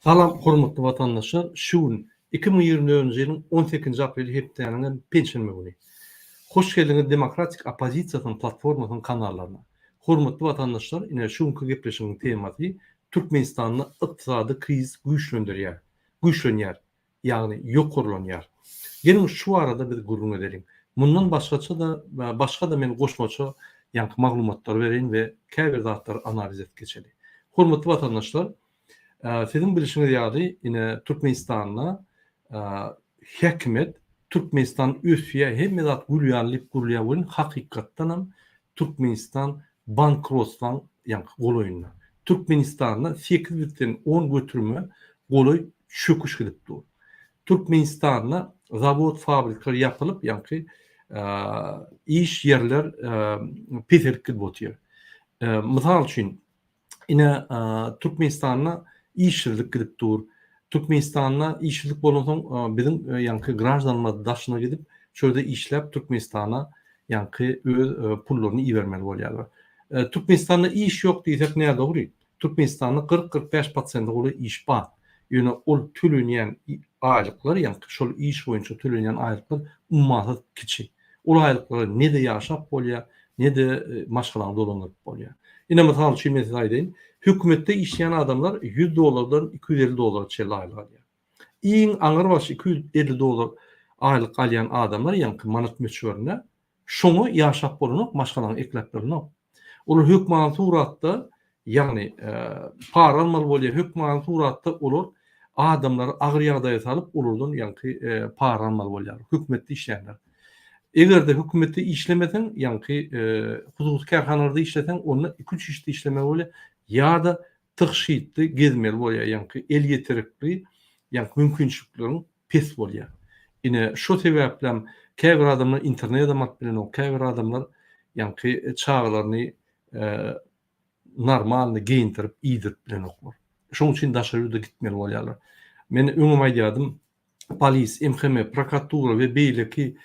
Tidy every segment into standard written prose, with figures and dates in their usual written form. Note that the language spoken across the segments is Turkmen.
Salam hormatly watandaşlar şu gün 2024-nji ýylyň 18-nji apreli hepdäniň hem penşenbe güni. Hoş geldiňiz Demokratik oppozisiýasynyň platformasynyň kanallaryna. Hormatly watandaşlar ine şu günki gepleşigiň temasy Türkmenistanda ykdysady krizis güýçlendirýär güýçlenýär ýagny ýokarlanýar. Geliň şu barada biz gürrüň edeliň. Mundan başgaça-da başga-da men goşmaça ýaňky maglumatlary bereýin we käbir zatlary analiz edip geçeli. Hormatly watandaşlar, siziň bilşiňiz ýaly, ine Türkmenistanda häkimiýet Türkmenistan ösýär, hemme zat gül ýaly diýip gurulýar welin hakykatdanam Türkmenistan bankrotstwaň ýaňky golaýynda. Türkmenistanda sekiz bütin on göterime golaý çöküş gidip dur. Türkmenistanda zawod fabrikler ýapylyp ýaňky iş ýerler peselip gidip otyr. Mysal üçin ine Türkmenistanda işsizlik gidip dur. Türkmenistanda işsizlik bolansoň biziň ýaňky graždanlarymyz daşyna gidip şo ýerde işläp Türkmenistana ýaňky öz pullaryny ibermeli bolýarlar. Türkmenistanda iş ýok diýsek nädogry. Türkmenistanda 40-45 prosente golaý iş bar. Ýöne ol tölenýän aýlyklar ýaňky şol iş boýunça tölenýän aýlyklar ummasyz kiçi. Ol aýlyklara ne-de ýaşap bolýar, ne-de maşgalaňy dolandyryp bolýar. Ine mysal üçin men size aýdaýyn, hökümetde işleýän adamlar 100 dollardan 250 dollara çenli aýlyk alýar. Iň aňrybaşy 250 dollar aýlyk alýan adamlar ýaňky manat möçberinde şoňa ýaşap bolanok, maşgalaňy ekläp bolanok. Olar hökmany suratda, ýagny para almaly bolýar, hökmany suratda olar adamlary agyr ýagdaýa salyp, olardan ýaňky para almaly bolýar, hökümetde işleýänler. Eger-de hökümetde işlemeseň, ýaňky hususy kärhanalarda işleseň, onda iki-üç işde işlemeli bolýar ýa-da tygşytly gezmeli bolýar, ýaňky elýeterlikli ýaňky mümkinçilikleriň pes bolýar. Ine, şo sebäplem käbir adamlar internedem alyp bilenok, käbir adamlar ýaňky çagalaryny normalny geýindirip, iýdirip bilenoklar. Şoň üçin daşary ýurda gitmeli bolýarlar. Men öňem aýdýardym, polis, MHM, prokuratura we beýleki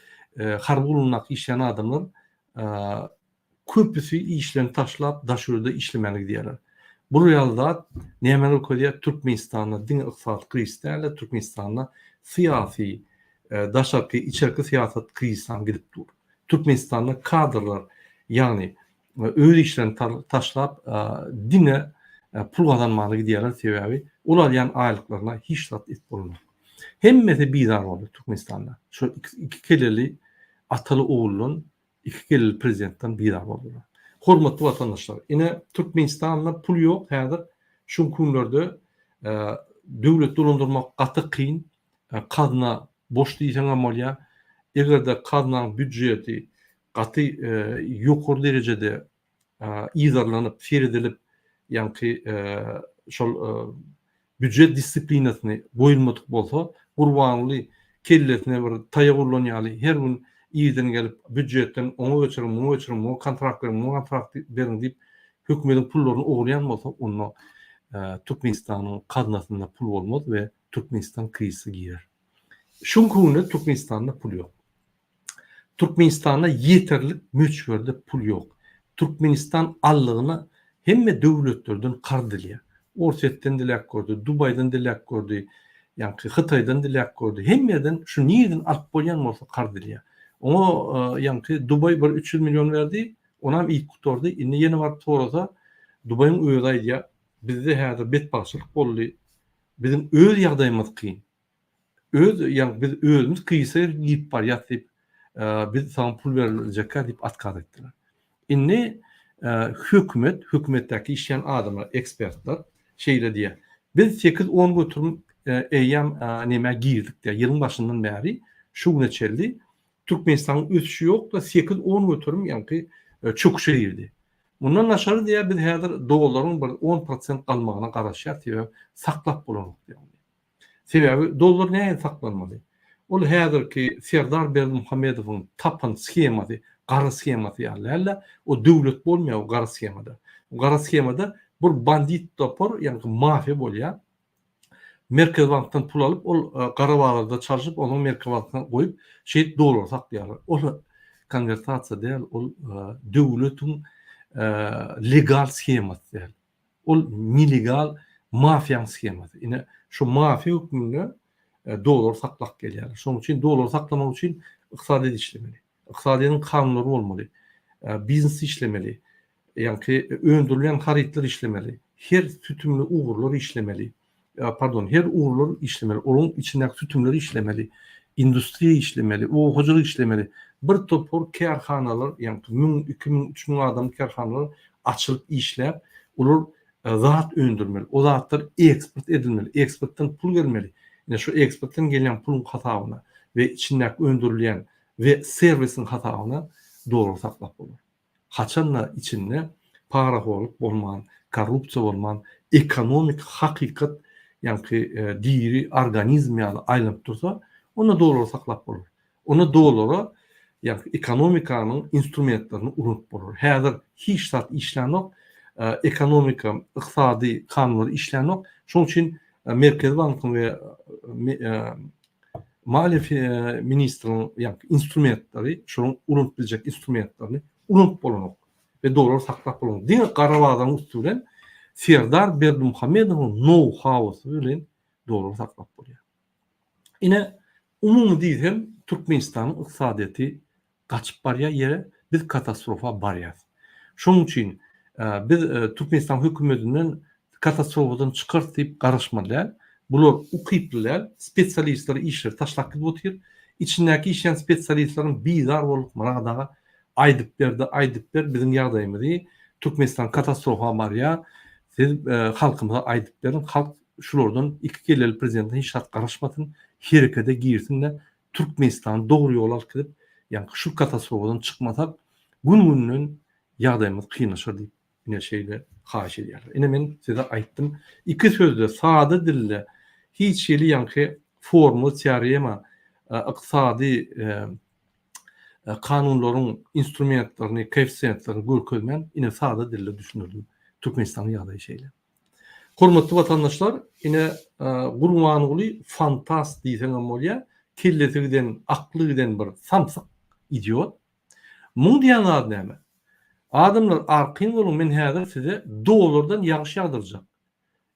harby gullugyndaky işleýän adamlar Köpüsi işlerini taşlap daş ýurda işlemäne gidýärler. Bul ýaly zat nämäni görkezýär Türkmenistanda diňe ykdysady krizis dälde Türkmenistanda syýasy daşarky içerki syýasat krizisam gidip dur. Türkmenistanda kadrlar ýagny öz işlerini taşlap diňe pul gazanmana gidýärler sebäbi ol alýan aýlyklaryna hiç zat etip bolanok. Hemmesi bizar boldy Türkmenistanda. Şol iki keleli ataly oguldan Iki geleli prezidentden bizar boldular. Hormatly watandaşlar, ine Türkmenistanda pul ýok häzir şu günlerde döwlet dolandyrmak gaty kyn, kazna boş diýseňem bolýar. Eger-de kaznaň býudžeti gaty ýokary derejede yzarlanyp, seredilip, ýaňky şol býujet disiplinasyny goýulmadyk bolsa, Gurbanguly kellesine bir taýak urlan ýaly her gün irden gelip býujetden oňa geçiriň, muňa geçiriň, muňa kontrakt beriň, muňa kontrakt beriň diýip hökümediň pullaryny ogurlaýan bolsa, onda Türkmenistanyň gaznasynda pul bolmaz we Türkmenistan krizise girer. Şu günki günde Türkmenistanda pul ýok. Türkmenistanda ýeterlik möçberde pul ýok. Türkmenistan aldygyna hemme döwletlerden karz dilýär. Orsýetden diläp gördi, Dubaýdan diläp gördi, ýaňky Hytaýdan diläp gördi. Hemme ýerden şu nireden alyp bolýan bolsa karz dilýär. Oňa ýaňky Dubaý bir 300 million berdi, onam iýip gutardy. Indi ýene baryp sorasa, Dubaýyň özi aýdýar, bizde häzir betbagtçylyk boldy, biziň öz ýagdaýymyz kyn. Öz ýagny biz özümiz krise girip barýas diýip, biz saňa pul beriljekkä diýip otkaz etdiler. Indi hökümet, hökümetdäki işleýän adamlar, ekspertler şeýle diýýär. Biz 8-10 göterim eýýäm nämä girdik diýýär. Ýylyň başyndan bäri şu güne çenli Türkmenistanyň ösüşi ýok-da 8-10 göterim ýaňky çöküşe girdi. Mundan daşary diýýär biz häzir dollaryň bir 10 prosent galmagyna garaşýarys sebäbi saklap bolanok diýýär. Sebäbi dollar nähili saklanmaly? Ol häzirki Serdar Berdimuhamedowyň tapan shemasy, gara shemasy ýaly däl-de, o döwlet bolmaýar o gara shemada. O gara shemada bir bandit topar, ýagny mafiýa bolýar. Merkezi bankdan pul alyp, ol gara bazarda çalşyp, onuň Merkezi bankdan goýup, şeýdip dollar saklaýarlar. Ol konwertasiýa däl, ol döwletiň legal shemasy däl. Ol nelegal mafiýaň shemasy. Ine, Şu mafiýa hökmünde dollar saklap gelýärler. Şonuň üçin dollary saklamak üçin ykdysadyýet işlemeli. Ykdysadyýetiň kanunlary bolmaly. Biznes işlemeli. Ýaňky öndürilýän harytlar işlemeli. Her sütümli ugurlar işlemeli. Pardon, her ugurlar işlemeli. Olaryň içindäki sütümler işlemeli. Industriýa işlemeli, oba hojalyk işlemeli. Bir topar kärhanalar, ýaňky müň, 2000, 3000 adamlyk kärhanalar açylyp işläp, olar zat öndürmeli. O zatlar eksport edilmeli. Eksportdan pul gelmeli. Ine şu eksportdan gelýän puluň hasabyna we içindäki öndürilýän we serwisiň hasabyna dollar saklap bolar. Haçanda içinde parahorluk bolman, korrupsiýa bolman, ekonomik hakykat ýaňky diri organizm ýaly aýlanyp dursa, onda dollary saklap bolar. Onda dollara ýaňky ekonomikanyň instrumentlerini ulanyp bolar. Häzir hiç zat işlänok, ekonomika, ykdysady kanunlar işlänok. Şonuň üçin Merkezi bankyň we Maliýe ministriniň ýaňky instrumentleri, şolaryň ulanyp biljek instrumentlerini ulanyp bolanok we dollar saklap bolanok. Diňe gara bazaryň üsti bilen Serdar Berdimuhamedowyň nou-hausy bilen dollar saklap bolýar. Ine, umumy diýsem, Türkmenistanyň ykdysadyýeti gaçyp barýar ýere, biz katastrofa barýas. Şonuň üçin biz Türkmenistan hökümetinden katastrofadan çykarys diýip garaşmaly däl. Bular ukyply däl, spesialistler işleri taşlap gidip otyr. Içindäki işleýän spesialistleriň bizar bolduk Myrat aga aýdyp berdi, aýdyp ber biziň ýagdaýymyzy, Türkmenistan katastrofa barýar, siz halkymyza aýdyp beriň, halk şulardan iki kelleli prezidentden hiç zat garaşmasyn, herekete girsin-de Türkmenistany dogry ýola alyp gidip, ýaňky şu katastrofadan çykmasak, gün-günden ýagdaýymyz kynlaşar diýip, ine şeýle haýyş edýärler. Ine men size aýtdym. Iki sözde, sada dilde, hiç hili ýaňky formula, teorema, ykdysady kanunlaryň instrumentlerini, koeffisiýentlerini görkezmän, ine sada dilde düşündirdim. Türkmenistanyň ýagdaýy şeýle. Hormatly watandaşlar, ine Gurbanguly fantast diýseňem bolýar, kellesi giden, akly giden bir samsyk idiot. Muň diýen zady näme? Adamlar arkaýyn boluň men häzir size dollardan ýagyş ýagdyrjak.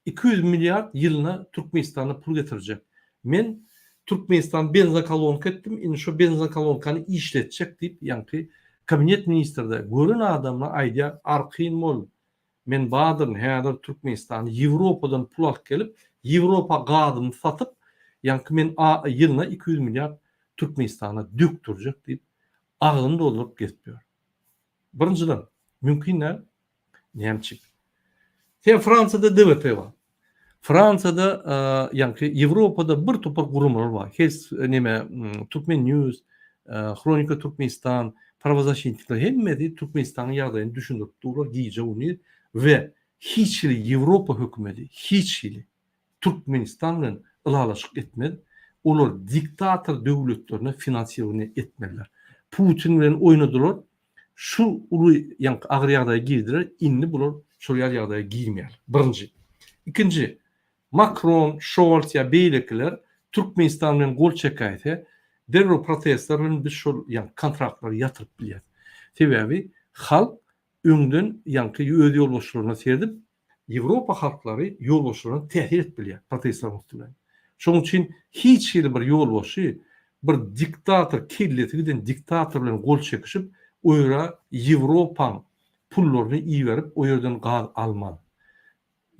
200 milliard ýylyna Türkmenistana pul getirjek. Men Türkmenistan benzokolonka etdim, indi şo benzokolonкany işletjek diýip ýaňky kabinet ministrde gören adamyna aýdýar arkaýyn bol Men badyryn häzir Türkmenistany Ýewropadan pul alyp gelip Ýewropa gazyny satyp ýaňky men ýylyna 200 milliard Türkmenistana dökdürjek diýip agzyny dolduryp gezip ýör. Birinjiden mümkin däl. Nämçik. Sen Fransiýada DWP bar. Fransiýada ýaňky Ýewropada bir topar guramalar bar. Hes neme Türkmen News, Hronika Türkmenistan, Prawozasşitnikler hemmesi Türkmenistanyň ýagdaýyny düşündirip durlar gije-gündiz we hiç hili Ýewropa hökümeti hiç hili Türkmenistan bilen ylalaşyk etmez. Olar diktator döwletlerine finansirowaniýe etmezler. Putin bilen oýnadylar, Şu uly ýaňky agyr ýagdaýa girdiler, indi bular şol ýaly ýagdaýa girmeýärler. Birinji. Ikinji, Makron, Şolz ýa beýlekiler Türkmenistan bilen gol çekäýse, derrew protestler bilen biz şol ýaňky kontraktlary ýatyryp bilýäris. Sebäbi halk öňden ýaňky öz ýolbaşçylaryna seredip, Ýewropa halklary ýolbaşçylaryna täsir edip bilýär protestleriň üsti bilen. Şonuň üçin hiç hili bir ýolbaşçy bir diktator, kellesi giden diktator bilen gol çekişip, o ýere Ýewropaň pullaryny iberip, o ýerden gaz almaz.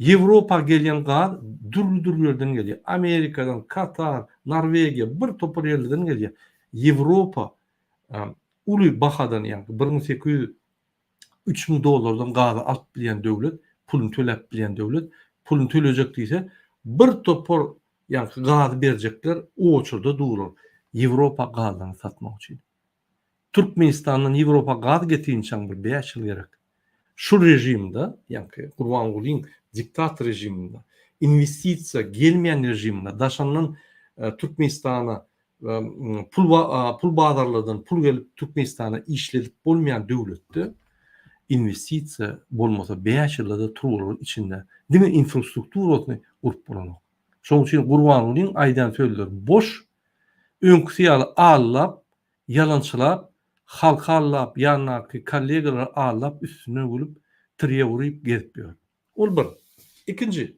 Ýewropa gelýän gaz dürli-dürli ýerden gelýär. Amerikadan, Katar, Norwegiýa, bir topar ýerlerden gelýär. Ýewropa uly bahadan, ýagny 1800 3000 dollardan gazy alyp bilýän döwlet, puluny töläp bilýän döwlet, puluny tölejek diýse, bir topar ýaňky gazy berjekler oçurda durar Ýewropa gazlaryny satmak üçin. Türkmenistandan Ýewropa gaz getirinçäň bir bäş ýyl gerek. Şu režimde, ýaňky Gurbangulyň diktator režiminde, inwestisiýa gelmeýän režiminde, daşandan Türkmenistana pul pul bazarlardan pul gelip Türkmenistana işledip bolmaýan döwletde inwestisiýa bolmasa 5 ýylda-da turbalaryň içinde diňe infrastrukturasyny gurup bolanok. Şonuň üçin Gurbangulyň aýdan sözleri boş, öňküsi ýaly allap, ýalançylap, halky allap, ýanyndaky kollegalary allap üstünden gülüp, tirýe uryp gezip ýör. Ol bir. Ikinji.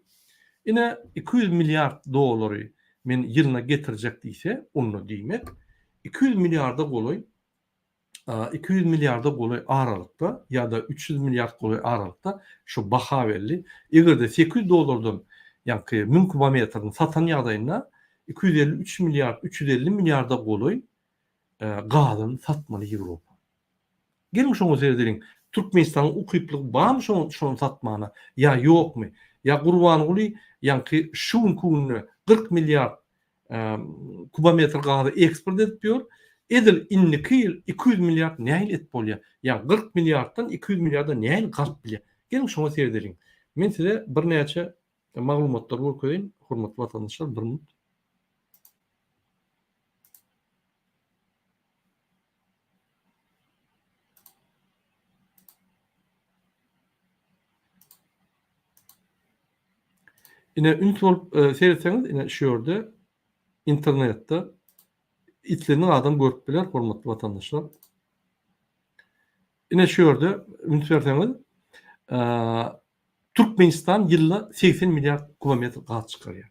Ine 200 milliard dollary men ýylyna getirjek diýse, onda diýmek 200 milliarda golaý 200 milliarda golaý aralykda ýa-da 300 milliard golaý aralykda şu baha belli. Eger-de 800 dollardan ýaňky 1000 kubometrini satan ýagdaýynda 253 milliard, 350 milliarda golaý gazyny satmaly Ýewropa. Geliň şoňa seredeliň. Türkmenistanyň ukyplygy barmy şoňa şony satmana ýa ýokmy? Ýa Gurbanguly ýaňky şu günki günde 40 milliard kubometr gazy eksport edip ýör. Edil indiki ýyl 200 milliard nähili edip bolýar? Ýa 40 milliarddan 200 milliarda nähili galyp bilýär? Geliň şoňa seredeliň. Men size birnäçe maglumatlary görkezeýin, hormatly watandaşlar, bir minut. Ine üns bolup e, seretseňiz, ine şu ýerde internetde islendik adam görüp biler, hormatly watandaşlar. Ine şu ýerde üns berseňiz, e, Türkmenistan ýylda 80 milliard kubometr gaz çykarýar.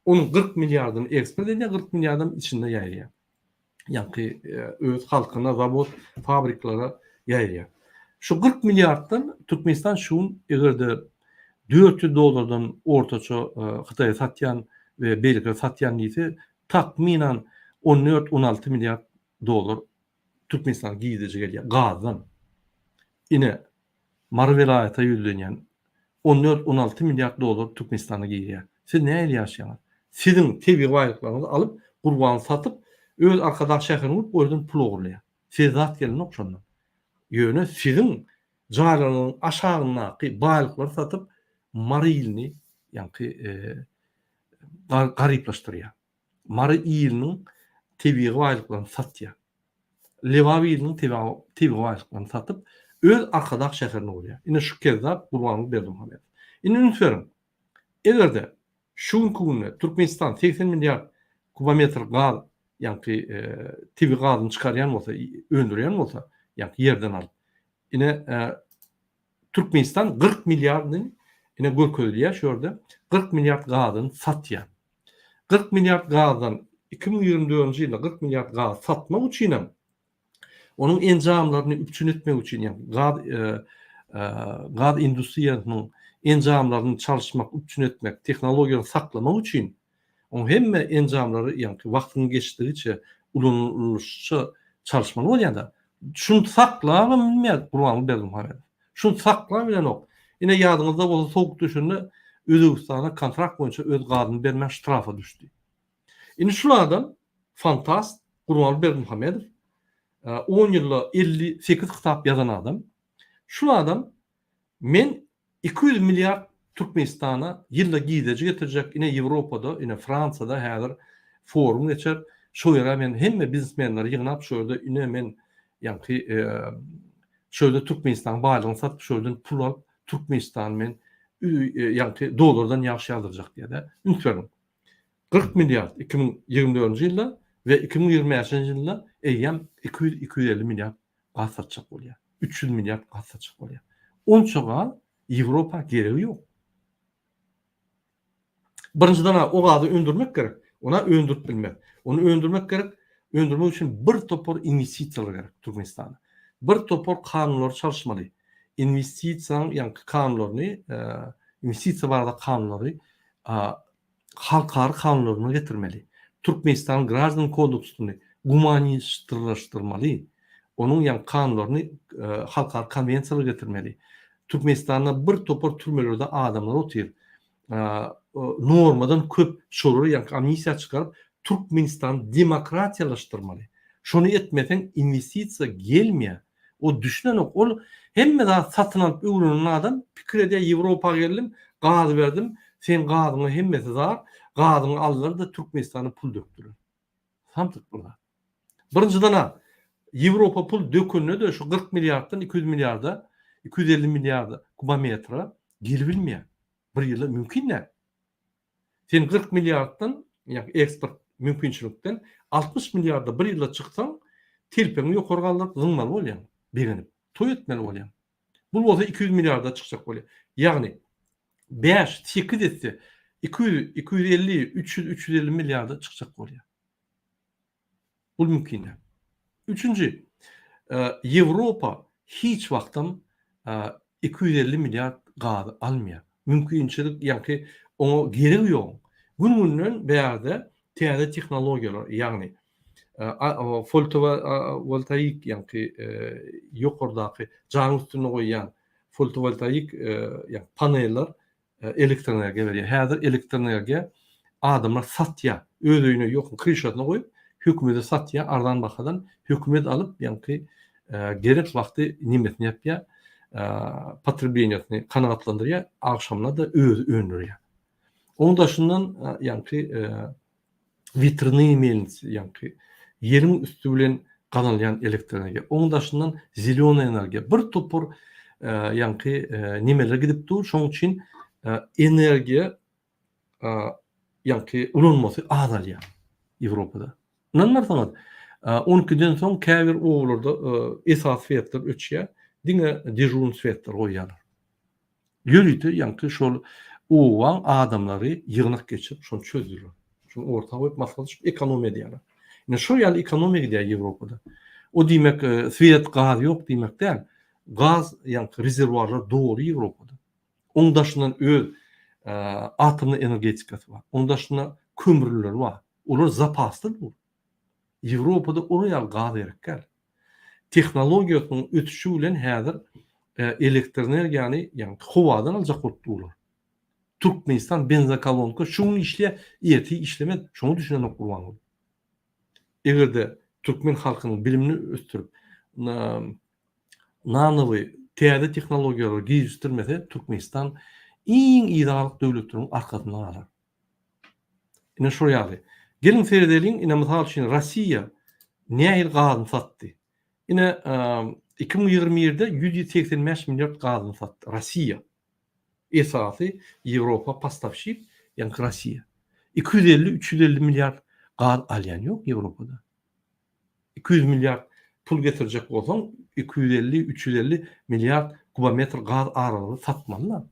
Onuň 40 milliardyny eksport edýär, 40 milliardam içinde ýaýraýar. Ýaňky öz halkyna, zawod, fabriklere ýaýraýar. Şu 40 milliarddan Türkmenistan şu gün eger-de 400 dollardan ortaça Hytaýa satýan we beýlekilere satýan diýse, takmynan 14-16 milliard dollar Türkmenistana girdeji gelýär gazdan. Ine, Mary welaýata ýüzlenýän. 14, 16 milliard dollar Türkmenistana girýär. Siz nähili ýaşaýaňyz? Siziň tebigy baýlyklaryňyzy alyp, Gurbany satyp, öz Arkadag şäherini gurup, o ýerden pul ogurlaýar. Size zat gelenok şondan. Ýöne siziň jaýlaryňyzyň aşagyndaky baýlyklary satyp, Mary ilini ýaňky garyplaşdyrýar. Mary iliniň tebigy baýlyklaryny satýar. Lebap iliniň tebigy baýlyklaryny satyp, öz Arkadag şäherini gurýar. Ine şu kezzap Gurbanguly Berdimuhamedow. Indi üns beriň. Eger-de şu günki günde Türkmenistan 80 milliard kubometr gaz, ýaňky tebigy gazyny çykarýan bolsa, öndürýän bolsa, ýaňky ýerden alyp, ine Türkmenistan 40 milliardyny ine görkezilýär şu ýerde 40 milliard gazyny satýar. 40 milliard gazdan 2024-nji ýylda 40 milliard gaz satmak üçin hem onuň enjamlaryny üpjün etmek üçin ýagny gaz e, e, gaz industriýasynyň enjamlaryny çalyşmak, üpjün etmek, tehnologiýany saklamak üçin oň hemme enjamlary ýagny wagtyň geçdigiçe ulanylyşça çalyşmaly bolýar-da. Şuny saklabam bilmeýär Gurbanguly Berdimuhamedow. Şuny saklap bilenok. Ine ýadyňyzda bolsa sowuk düşende Özbegistana kontrakt boýunça öz gazyny bermän ştrafa düşdi. Indi şul adam fantast Gurbanguly Berdimuhamedow 10 ýylda 58 kitap ýazan adam. Şul adam men 200 milliard Türkmenistana ýylda girdeji getirjek, ine Ýewropada, ine Fransiýada häzir forum geçer. Şo ýere men hemme biznesmenleri ýygnap şo ýerde ine men ýaňky şo ýerde Türkmenistanyň baýlygyny satyp şo ýerden pul alyp Türkmenistany men ýaňky dollardan ýagşy ýazdyrjak diýýär-de. Üns beriň. 40 milliard 2024-nji ýylda we 2025-nji ýylda eýýäm 200-250 milliard gaz satjak bolýar. 300 milliard gaz satjak bolýar. Onça gaz Ýewropa geregi ýok. Birinjiden o gazy öndürmek gerek. Ona öndürip bilmez. Ony öndürmek gerek. Öndürmek üçin bir topar inwestisiýalar gerek Türkmenistana. Bir topar kanunlary çalyşmaly. Inwestisiýanyň ýaňky kanunlaryny, inwestisiýa barada kanunlary halkara kanunlaryna getirmeli. Türkmenistanyň Graždan kodeksyny gumanistlaşdyrmaly. Onuň ýaňky kanunlaryny halkara konwensiýalara getirmeli. Türkmenistanda bir topar türmelerde adamlar otyr. Normadan köp şolary ýaňky amnistiýa çykaryp Türkmenistany demokratiýalaşdyrmaly. Şony etmeseň inwestisiýa gelmeýär. O düşünenok. Ol hemme zat satyn alyp öwrenen adam pikir edýär Ýewropa geldim, gaz berdim, seň gazyňa hemmesi zar, gazyňy aldylar-da Türkmenistana pul dökdüler. Samsyk bir zat. Birinjiden-ä Ýewropa pul dökende-de şu 40 milliarddan 200 milliarda, 250 milliarda kubometre gelibilmeýär. Bir ýylda mümkin däl. Sen 40 milliarddan, ýagny eksport mümkinçilikden 60 milliarda bir ýylda çyksaň, telpegiňi ýokary galdyryp zyňmaly bolýaň, begenip, toý etmeli bolýaň. Bu bolsa 200 milliarda çykjak bolýar. Ýagny 5-8 esse. 200, 250, 300, 350 milliarda çykjak bolýar. Bul mümkin däl. Üçünji, Ýewropa hiç wagtam 250 milliard gazy almaýar. Mümkinçilik, ýaňky oňa geregi ýok. Gün-günden bärde täze tehnologiýalar, ýagny foltovoltaik, ýaňky ýokardaky jaýyň üstünde goýýan foltovoltaik ýagny paneller elektroenergiýa berýär. Häzir elektroenergiýa adamlar satýar. Öz öýüne ýok, kryşasyna goýup, hökümete satýar arzan bahadan. Hökümet alyp, ýaňky gerek wagty nemesini ýapýar, potrebleniýasyny kanagatlandyrýar, agşamyna-da özi öndürýär. Onuň daşyndan ýaňky wetrnyý melnitsa, ýaňky ýeliň üsti bilen gazanylýan elektroenergiýa. Onuň daşyndan zelýonaý energiýa. Bir topar ýaňky nemeler gidip dur. Şonuň üçin energiýa ýaňky ulanmasy azalýar Ýewropada. Ynanmarsyňyz, on ikiden soň käbir obalarda esasy svetler öçýär, diňe dežurnyý svetler goýýarlar. Ýörite ýaňky şol obaň adamlary ýygnak geçirip şony çözdüler. Şony orta goýup maslahatlaşyp ekonomiýa edýärler. Ine şol ýaly ekonomiýa gidýär Ýewropada. O diýmek swet gaz ýok diýmek däl. Gaz ýaňky rezerwuarlar doly Ýewropada. Oň daşyndan öz atomny energetikasy bar. Oň daşynda kömürlileri bar. Olar zapasda dur. Ýewropada olar ýaly gaz gerek däl. Tehnologiýasynyň ösüşi bilen häzir elektroenergiýany ýagny howadan aljak bolup durlar. Türkmenistan benzokolonka şu gün işleýär, ertir işlemez, şoňa düşünenok Gurbanguly. Eger-de türkmen halkynyň bilimini ösdürip, nanowy täze tehnologiýalary girizdirmese, Türkmenistan iň yzagalak döwletleriň arkasynda galar. Ine şol ýaly. Geliň seredeliň, ine mysal üçin Rossiýa nähili gazyny satdy. Ine 2021-de 185 milliard gazyny satdy Rossiýa. Esasy Ýewropa postawşik, ýagny Rossiýa. 250-350 milliard gaz alýan ýok Ýewropada. 200 milliard pul getirjek bolsaň, 250, 350 milliard kubometr gaz aralygy satmaly-da.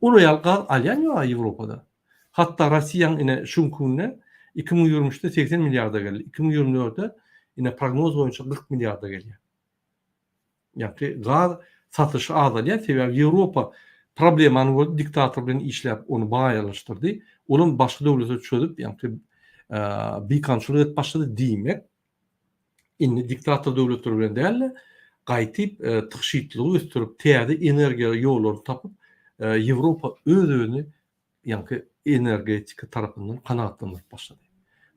Olar ýaly gaz alýan ýok-a Ýewropada. Hatda Rossiýaň ine şu günki günde 2023-de 80 milliarda geldi, 2024-de ine prognoz boýunça 40 milliarda gelýär. Ýagny gaz satyşy azalýar, sebäbi Ýewropa problemany gördi, diktator bilen işläp ony baýalaşdyrdy. Olam başga döwlete çözüp, ýagny bikanunçylyk edip başlady diýmek, indi diktator döwletler bilen däl-de, gaýtyp tygşytlygy ösdürip, täze energiýa ýollaryny tapyp, Ýewropa öz-özüni ýaňky energetika tarapyndan kanagatlandyryp başlady.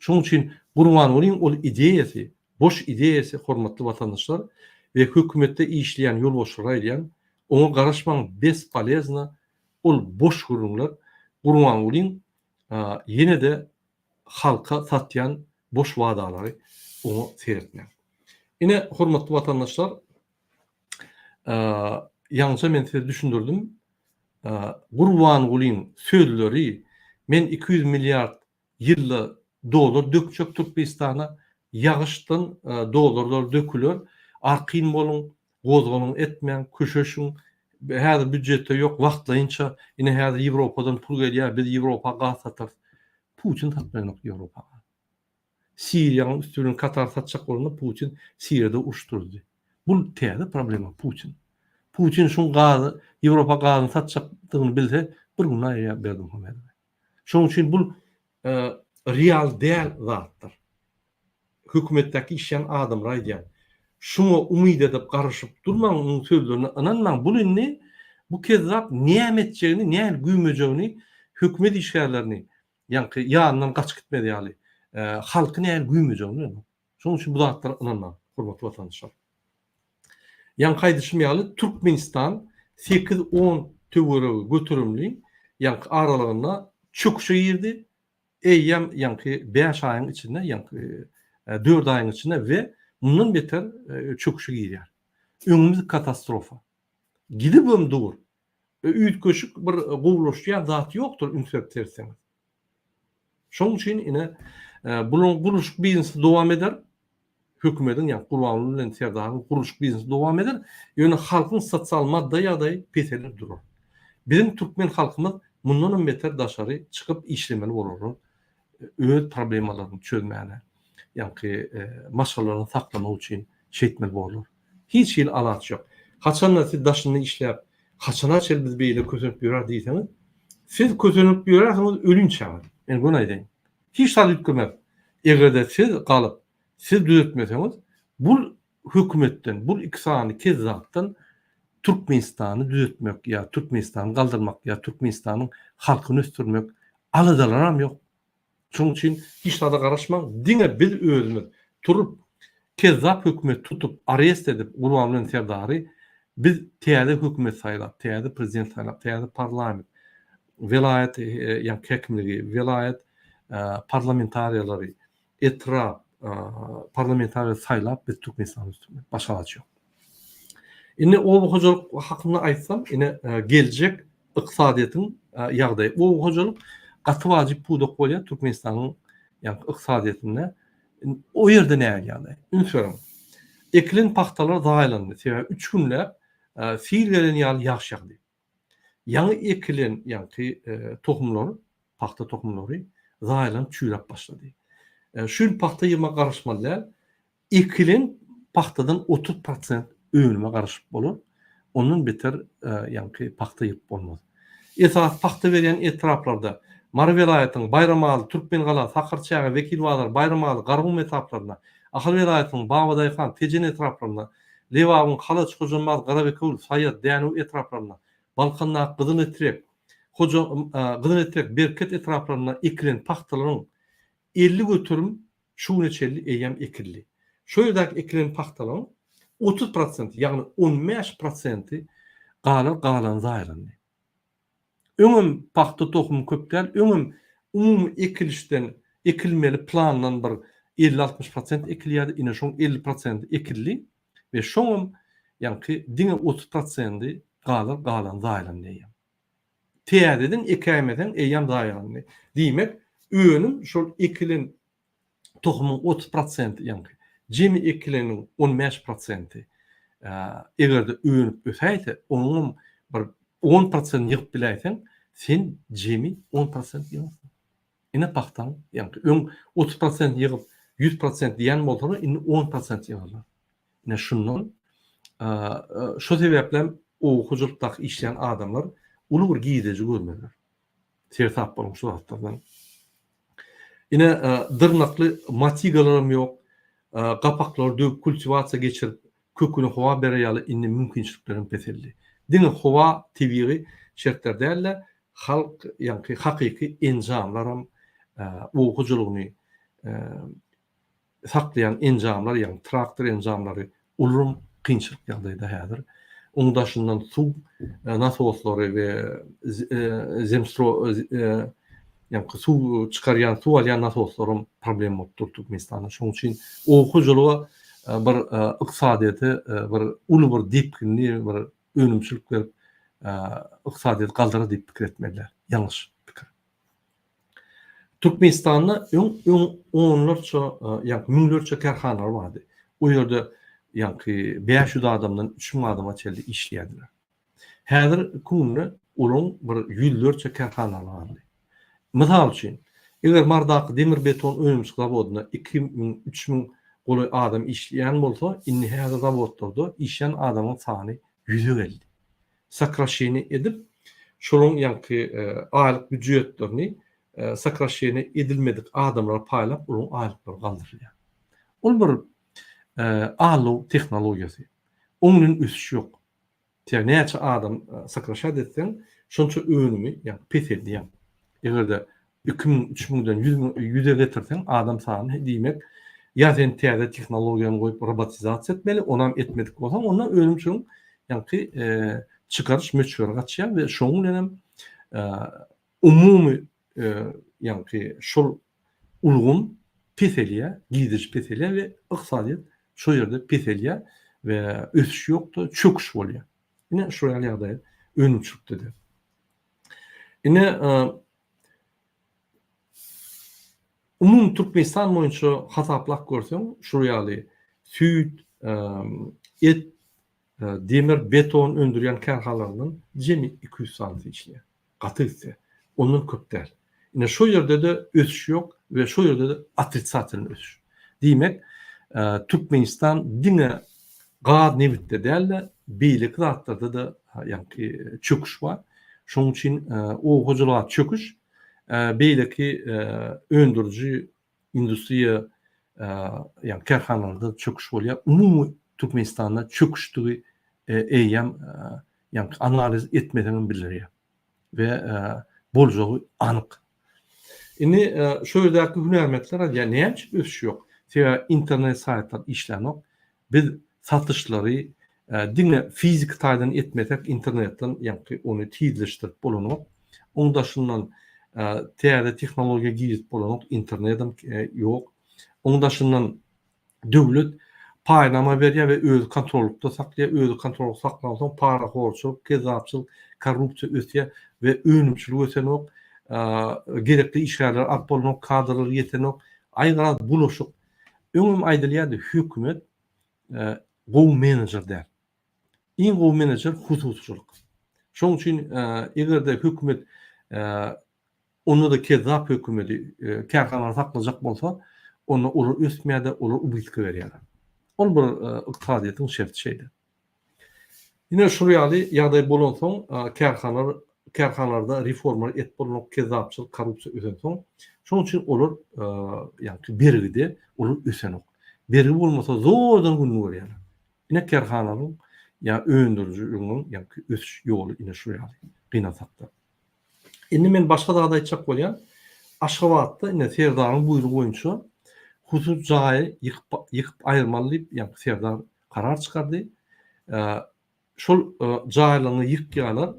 Şonuň üçin Gurbangulyň ol ideýasy, boş ideýasy hormatly watandaşlar we hökümetde işleýän ýolbaşçylara aýdýan, oňa garaşmaň bespolezno ol boş gürrüňler Gurbangulyň ýene-de halka satýan boş wadalary oňa seretmäň. Ine hormatly watandaşlar Ýaňyja men size düşündirdim. Gurbangulyň sözleri men 200 milliard ýylda dollar dökjek Türkmenistana, ýagyşdan dollarlar döküler, arkyn boluň, gozgalaň etmäň, köşeşiň, häzir býujetde ýok, wagtlaýynça, ine häzir Ýewropadan pul gelýär, biz Ýewropa gaz satarys. Putin satmaýanok Ýewropa gaz. Siriýanyň üsti bilen Katar satjak bolanda Putin Siriýada uruş turuzdy. Bul täze problema Putin. Putin şuň gazy Ýewropa gazyny satjakdygyny bilse bir günde aýyrýar Berdimuhamedowy. Şonuň üçin bul real däl zatdyr. Hökümetdäki işleýän adamlar aýdýan. Şuňa umyt edip garaşyp durmaň muň sözlerine ynanmaň bul indi bu kezzap näme etjegini nähili güýmejegini hökümet işgärlerini Ýaňky ýanyndan gaçyp gitmez ýaly, halky nähili güýmejegini bilemok. Şonuň üçin bu zatlara ynanmaň, hormatly watandaşlar. Ýaňky aýdyşym ýaly, Türkmenistan sekiz-on töweregi göterimli ýaňky aralygynda çöküşe girdi. Eýýäm ýaňky bäş aýyň içinde, ýaňky dört aýyň içinde we mundan beter çöküşe girýär. Öňümiz katastrofa. Gidibem dur. Üýtgeşik bir gowulaşýan zat ýokdur üns berip seretseňiz. Şonuň üçin ine bularyň gurluşyk biznesi dowam eder. Hökümediň ýa Gurbanguly bilen Serdaryň gurluşyk biznesi dowam eder. Ýöne halkyň sosial madda ýagdaýy peseler durar. Biziň türkmen halkymyz Mundanam beter daşary çykyp işlemeli bolarlar öz problemalaryny çözmäne, ýaňky maşgalalaryny saklamak üçin şeýtmeli borlar. Hiç hili alaç ýok. Haçanda siz daşynda işläp, haçana çenli biz beýle kösenip ýörer diýseňiz, siz kösenip ýörärsiňiz ölinçäňiz. Men göni aýdaýyn. Hiç zat üýtgemez. Eger-de siz galyp, siz düzetmeseňiz, bul hökümetden, bul iki sany kezzapdan Türkmenistany düzetmek ýa Türkmenistany galdyrmak ýa Türkmenistanyň halkyny ösdürmek aladalaram ýok. Şonuň üçin hiç zada garaşmaň, diňe biz özümiz turup, kezzap hökümeti tutup, arest edip Gurbanguly Serdary biz täze hökümet saýlap, täze prezident saýlap, täze parlament, welaýat ýa häkimligi, welaýat parlamentariýalary, etrap parlamentariýa saýlap biz Türkmenistany ösdürmeli. Başga alaç ýok. Indi oba hojalyk hakynda aýtsam, ine geljek ykdysadyýetiň ýagdaýy. Oba hojalyk gaty wajyp pudak bolýar Türkmenistanyň ýagny ykdysadyýetinde. O ýerde nähili ýagdaý? Üns beriň. Ekilen pagtalar zaýalandy. Sebäbi 3 günläp sil gelen ýaly ýagyş ýagdy. Ýaňy ekilen ýaňky tohumlar, pagta tohumlary zaýalanyp çüýräp başlady. Şu ýyl pagta ýygma garaşmaly däl. Ekilen pagtadan 30 prosent önüme garaşyp bolar. Ondan beter ýaňky pagta ýygyp bolmaz. Esasy pagta berýän etraplarda Mary welaýatynyň Baýramaly, Türkmengala, Sakarçäge, Wekilbazar, Baýramaly, Garagum etraplarynda, Ahal welaýatynyň Babadaýhan, Tejen etraplarynda, Lebabyň Halaç, Hojambaz, Garabekewül, Saýat, Dänew etraplarynda, Balkandaky Gyzyletrek, Hoja, Gyzyletrek, Berket etraplarynda ekilen pagtalaryň 50% şu güne çenli eýýäm ekildi. Şo ýerdäki ekilen pagtalaryň 30 prosenti, ýagny 15 prosenti galar, galany zaýalandy. Öňem pagta tohumy köp däl, öňem umumy ekilişden, ekilmeli plandan bir elli-altmyş prosent ekilýärdi, ine şoň 50 prosenti ekildi we şoňam ýaňky diňe 30 prosendi galar, galany zaýalandy eýýäm. Täzeden ekäýmeseň eýýäm zaýalandy. Diýmek, önüm şol ekilen tohumyň 30 prosenti ýaňky jemi ekileniň 15 prosenti eger-de önüp ösäýse, onuňam bir 10 prosentini ýygyp biläýseň, sen jemi 10 prosent ýygarsyň. Ine pagtaň ýaňky öň 30 prosent ýygyp 100 prosent diýen bolsalar, indi 10 prosent ýygarlar. Ine şundan şo sebäplem oba hojalykdaky işleýän adamlar uly bir girdeji görmeliler. Seresap boluň şu zatlardan. Ine dyrnakly motigalaram ýok. Gapaklary döwüp kultiwasiýa geçirip köküne howa berer ýaly indi mümkinçiliklerem peseldi. Diňe howa tebigy şertler däl-de halk ýaňky hakyky enjamlaram oba hojalygyny saklaýan enjamlar, ýagny traktor enjamlary uluram kynçylyk ýagdaýda häzir. Onuň daşyndan suw nasoslary we zemstro ýagny suw çykarýan, suw alýan nasoslaram problem bolup dur Türkmenistanda. Şonuň üçin oba hojalyga bir ykdysadyýete bir uly bir depginli bir önümçilik berip ykdysadyýeti galdyrar diýip pikir etmeliler. Ýalňyş pikir. Türkmenistanda öň öň onlarça, ýagny müňlerçe kärhanalar bardy. O ýerde ýagny 500 adamdan 3000 adama çenli işleýärdiler. Häzir günde olaryň bir ýüzlerçe kärhanalary galdy. Mysal üçin, eger Mardaky demir-beton önümçilik zawodynda 2000, 3000 golaý adam işleýän bolsa, indi häzir zawodlarda işleýän adamyň sany ýüze geldi. Sokraşeniýe edip, şolaryň ýaňky aýlyk býujetlerini sokraşeniýe edilmedik adamlara paýlap, olaryň aýlyklary galdyrylýar. Ol bir aldaw tehnologiýasy. Oň bilen ösüş ýok. Sebäbi näçe adam sokraşat etseň, şonça önümi ýaňky peseldýäň. Eger-de 2000, 3000-den 100 müň, ýüze getirseň adam sanyny, diýmek, ýa sen täze tehnologiýany goýup robotizasiýa etmeli, onam etmedik bolsaň, onda önümçiligiň ýaňky çykaryş möçberi gaçýar we şonuň bilen hem umumy ýaňky şol ulgam peselýär, girdeji peselýär we ykdysadyýet şo ýerde peselýär we ösüş ýok-da, çöküş bolýar. Ine şol ýaly ýagdaý önümçilikde-de. Ine, umumy Türkmenistan boýunça hasaplap görseň, şul ýaly süýt, et, demir, beton öndürýän kärhanalardan jemi 200 sanysy işleýär. Gaty gitse. Ondan köp däl. Ine şo ýerde-de ösüş ýok we şo ýerde-de otrisatel ösüş. Diýmek, Türkmenistan diňe gaz nebitde däl-de, beýleki zatlarda-da ýaňky çöküş bar. Şonuň üçin oba hojalyga çöküş, beýleki öndüriji industriýa ýagny kärhanalarda çöküş bolýar. Umumy Türkmenistanda çöküşdigi eýýäm ýagny analiz etmeseňem bildirýär we boljagy anyk. Indi şu ýerdäki hünärmentler aýdýar, näme üçin ösüş ýok? Sebäbi internet saýtlar işlänok. Biz satyşlary diňe fiziki taýdan etmesek internetden ýaňky ony tizleşdirip bolanok. Oň daşyndan täze tehnologiýa girizip bolanok, internedem ýok. Oň daşyndan döwlet paýnama berýär we özi kontrollykda saklaýar. Özi kontrollykda saklansoň parahorçulyk, kezzapçylyk, korrupsiýa ösýär we önümçilik ösenok. Gerekli işgärleri alyp bolanok, kadrlar ýetenok. Aý garaz bulaşyk. Öňem aýdylýardy, hökümet gowy menejer däl. Iň gowy menejer hususyçylyk. Şonuň üçin eger-de hökümet onda-da kezzap hökümeti kärhanalary saklajak bolsa, onda olar ösmeýär-de, olar ubytka berýärler. Ol bir ykdysadyýetiň şerti şeýle. Ine şul ýaly ýagdaý bolansoň kärhanalar kärhanalarda reformalar et bolanok, kezzapçylyk, korrupsiýa ösensoň, şonuň üçin olar ýagny bergide olar ösenok. Bergi bolmasa zordan gününi görýärler. Ine kärhananyň ýa öndürijiligiň ýagny ösüş ýoly ine şul ýaly gynansakda. Indi men başga zat aýtjak bolýan. Aşgabatda ine Serdaryň buýrugy boýunça hususy jaýy ýykyp ýykyp aýyrmaly diýip ýagny Serdar karar çykardy. Şol jaýlaryňy ýykýarlar.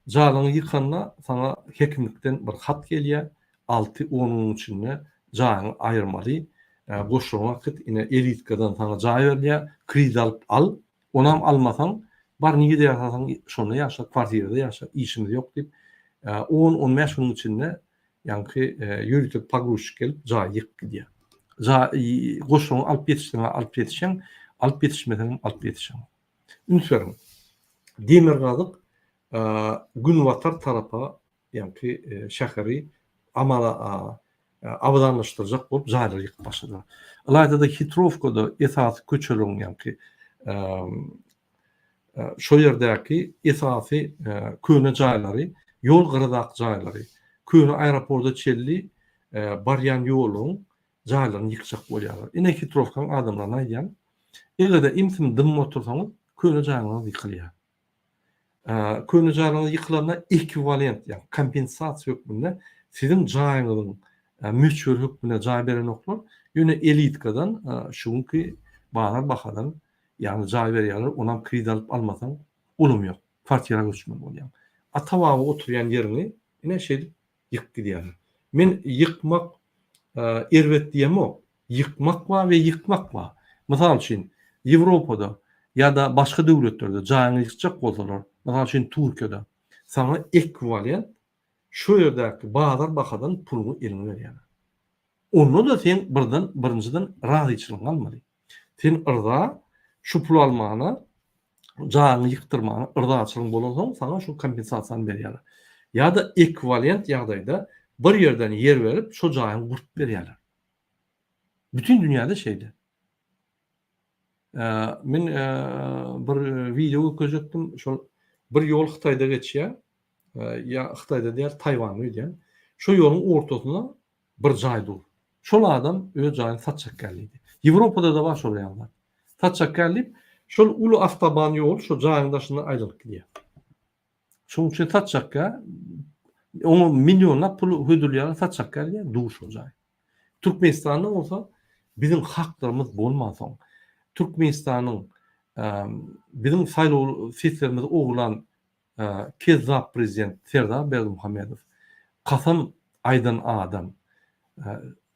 Jaýlaryňy ýykanda saňa hekimlikden bir hat gelýär. Alty-on günüň içinde jaýyňy aýyrmaly. Goşlaryňy akyt, ine elitkadan saňa jaý berilýär. Kredit alyp al. Onam almasaň, bar nirede ýaşasaň şonda ýaşa, kwartirada ýaşa, işimiz ýok diýip, on-on bäş günüň içinde ýaňky ýörite pogruzçik gelip jaýy ýykyp gidýär. Jaý goşlaryňy alyp ýetişseň alyp ýetişeň, alyp ýetişmeseňem alyp ýetişeňok. Üns beriň. Demirgazyk günbatar tarapa ýaňky şäheri amala abadanlaşdyrjak bolup jaýlary ýykyp başladylar. Ylaýta-da Hitrowkada esasy köçeleriň ýaňky şo ýerdäki esasy köne jaýlary, ýol gyradaky jaýlary, köne aeroporta çenli barýan ýoluň jaýlaryny ýykjak bolýarlar. Ine Hitrowkanyň adamlaryna aýdýan, eger-de imsim dymyp otursaňyz, köne jaýlaryňyz ýykylýar. Köne jaýlaryňyz ýykylanda ekwiwalent, ýagny kompensasiýa hökmünde siziň jaýyňyzyň möçberi hökmünde jaý berenoklar, ýöne elitkadan şu günki bazar bahadan ýagny jaý berýärler, onam kredit alyp almasaň olam ýok, kwartira göçmeli bolýaň. Ata-baba oturýan ýeriňi ine şeýdip ýykyp gidýärler. Men ýykmak erbet diýemok. Ýykmak bar we ýykmak bar. Mysal üçin, Ýewropada ýa-da başga döwletlerde jaýyňy ýykjak bolsalar, mysal üçin Türkiýede, saňa ekwiwalent şo ýerdäki bazar bahadan puluňy eliňe berýärler. Onda-da sen birden, birinjiden razyçylygyňy almaly. Sen yrza şu puly almana, jaýyňy ýykdyrmana yrzaçylygyň bolansoň saňa şu kompensasiýany berýärler. Ýa-da ekwiwalent ýagdaýda bir ýerden ýer berip şo jaýyňy gurup berýärler. Bütin dünýäde şeýle. Men bir wideo görkezjekdim. Şol bir ýol Hytaýda geçýär. Ýa Hytaýda däl, Taýwanda öýdýän. Şo ýoluň ortasynda bir jaý dur. Şol adam öz jaýyny satjak gel diýdi. Ýewropada-da bar şol ýaly zat. Satjak gel diýip, şol uly awtoban ýol şo jaýyň daşyndan aýlanyp gidýär. Şonuň üçin satjak gel, oňa millionlap pul hödürleýärler, satjak gel diýýär, dur şol jaý. Türkmenistanda bolsa biziň haklarymyz bolmansoň, Türkmenistanyň biziň saýlaw seslerimizi ogurlan Kezzap prezident Serdar Berdimuhamedow kasam aýdan adam.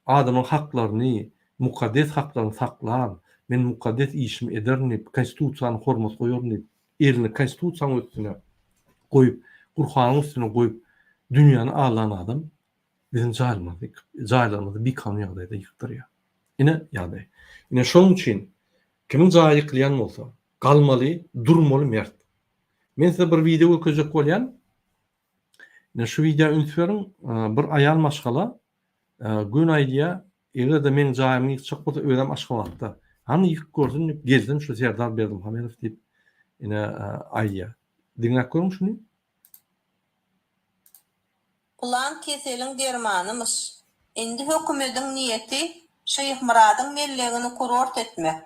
Adamyň haklaryny, mukaddes haklaryny saklar, men mukaddes işimi ederin diýip, konstitusiýany hormat goýaryn diýip, elini konstitusiýanyň üstüne goýup, Gurhanyň üstüne goýup dünýäni aldan adam biziň jaýlarymyzy, jaýlarymyzy bikanun ýagdaýda ýykdyrýar. Ine ýagdaý. Ine şonuň üçin kimiň jaýy ýykylýan bolsa, galmaly, durmaly mert. Men size bir wideo görkezjek bolýan. Ine şu wideo üns beriň, bir aýal maşgala göni aýdýar, eger-de meň jaýymy ýykjak bolsa özem Aşgabatda. Hany ýykyp görsün diýip, gelsin şu Serdar Berdimuhamedow diýip ine aýdýar. Diňläp görüň şuny. Pylan keseliň dermanymyş. Indi hökümediň niýeti Şyhmyradyň mellegini kurort etmek.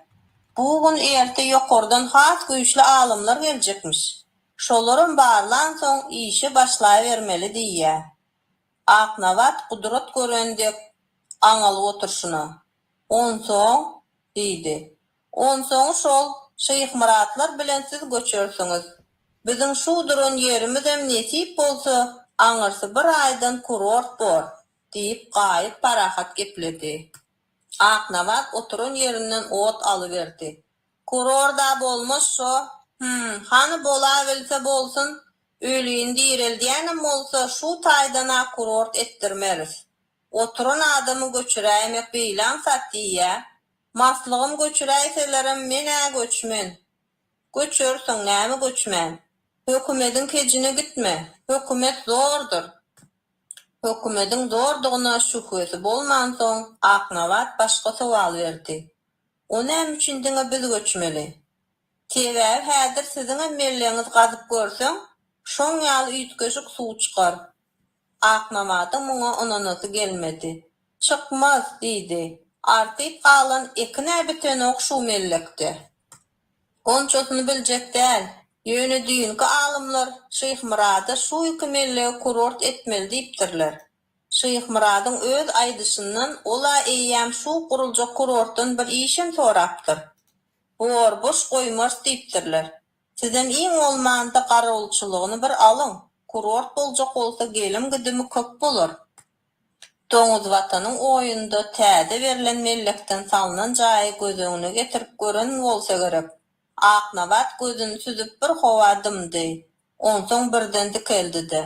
Bu gün erte ýokardan has güýçli alymlar geljekmiş. Şolaram barlansoň işe başlaýbermeli diýýä. Aknabat gudrat gören dek aňalyp oturşyna. Onsoň? diýdi. Onsoňy şol, Şyhmyratlar bilen siz göçersiňiz. Biziň şu duran ýerimizem nesip bolsa, aňyrsy bir aýdan kurort bor, diýip, Gaýyp parahat gepledi. Aknabat oturan ýerinden ot alyberdi. Kurort-a bolmaz şo. Hüm, hany bolabilse bolsun, ölini direldýänem bolsa, şu taýdan-a kurort etdirmeris. Oturan adamy göçüräýmek beýle aňsat diýýä. Maslygym göçüräýselerem men-ä göçmen. Göçersiň, näme göçmän. Hökümediň kejine gitme. Hökümet zordur. Hökümediň zordugyna şübhesi bolmansoň, Aknabat başga sowal berdi. O näme üçin diňe biz göçmeli? Sebäbi häzir siziňem mellegiňizi gazyp görseň, şoň ýaly üýtgeşik suw çykar. Aknabadyň muňa ynanasy gelmedi. Çykmaz, diýdi. Artyp galan ekin-ä bitenok şu mellekde. Onçasyny biljek däl. Ýöne düýnki alymlar Şyhmyrada şu iki mellegi kurort etmeli diýipdirler. Şyhmyradyň öz aýdyşyndan ol-a eýýäm şu guruljak kurortdan bir işem sorapdyr. Bor, boş goýmarys diýipdirler. Sizem iň bolmanda garawulçylygyny bir alyň, kurort boljak bolsa gelim-gidimi köp bolar. Doňuzwatanyň oýunda täze berlen mellekden salnan jaýy göz öňüne getirip gören bolsa gerek. Aknabat gözüni süzüp bir howa dymdy. Onsoň birden dikeldi-de.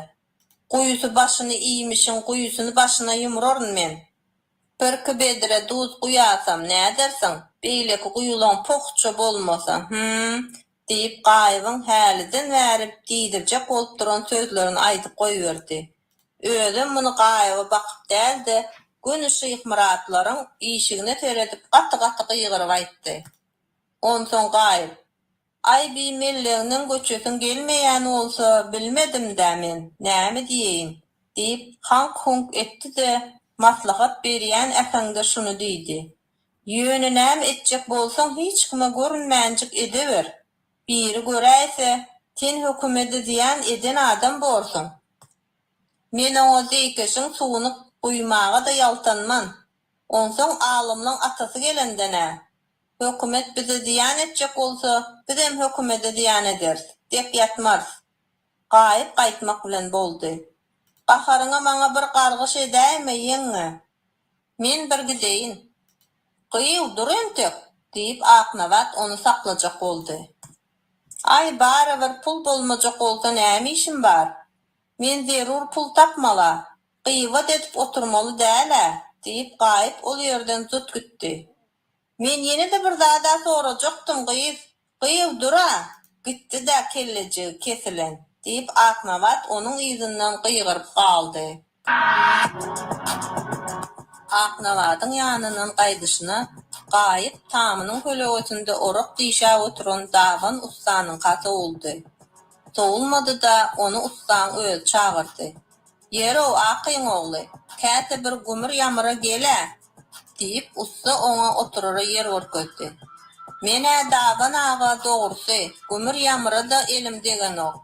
Guýusy başyny iýmişiň guýusyny başyna ýumraryn men. Birki bedre duz guýasam nädersiň, beýleki guýulaň pohuça bolmasa, hüm, diýip, Gaýybyň häliden bäri diýdirjek bolup duran sözlerini aýdyp goýberdi. Özem muny Gaýyba bakyp däl-de, göni Şyhmyratlaryň işigine seredip gaty-gaty gygyryp aýtdy. Onsoň Gaýyp, Aý bi mellegiňden göçesiň gelmeýän bolsa bilmedim-dä men, näme diýeýin, diýip, haňk-huňk etdi-de, maslahat berýän äheňde şuny diýdi, Ýöne näme etjek bolsaň hiç kime görünmänjik edewer. Biri göräýse, sen hökümede zyýan eden adam borsuň. Men oňa zeýkeşiň suwuny guýmaga-da ýaltanman. Onsoň alymlaň atasy gelende nä? Hökümet bize zyýan etjek bolsa, bizem hökümede zyýan ederis, dek ýatmarys. Gaýyp gaýtmak bilen boldy. Gaharyňa maňa bir gargyş edäýme, ýeňňe. Men bir gideýin. Gyýw, dur entek! diýip, Aknabat ony saklajak boldy. Aý, barybir pul bolmajak bolsa näme işim bar? Men zerur pul tapmal-a. Gybat edip oturmaly däl-ä, diýip, Gaýyp ol ýerden zut gitdi. Men ýene-de bir zad-a sorajakdym, gyz. Gyýw, dur-a! Gitdi-dä kellejigi kesilen, diýip, Aknabat onuň yzyndan gygyryp galdy. Aknabadyň ýanyndan gaýdyşyna Gaýyp tamynyň kölegesinde orak dişäp oturan Daban ussanyňka sowuldy. Sowulmady-da, ony ussaň özi çagyrdy. Ýer-ow, Akyň ogly, käte bir gümür-ýamyra gel-ä! Diýip, ussa oňa oturara ýer görkezdi. Men-ä Daban aga, dogrusy, gümür-ýamyra-da elim degenok.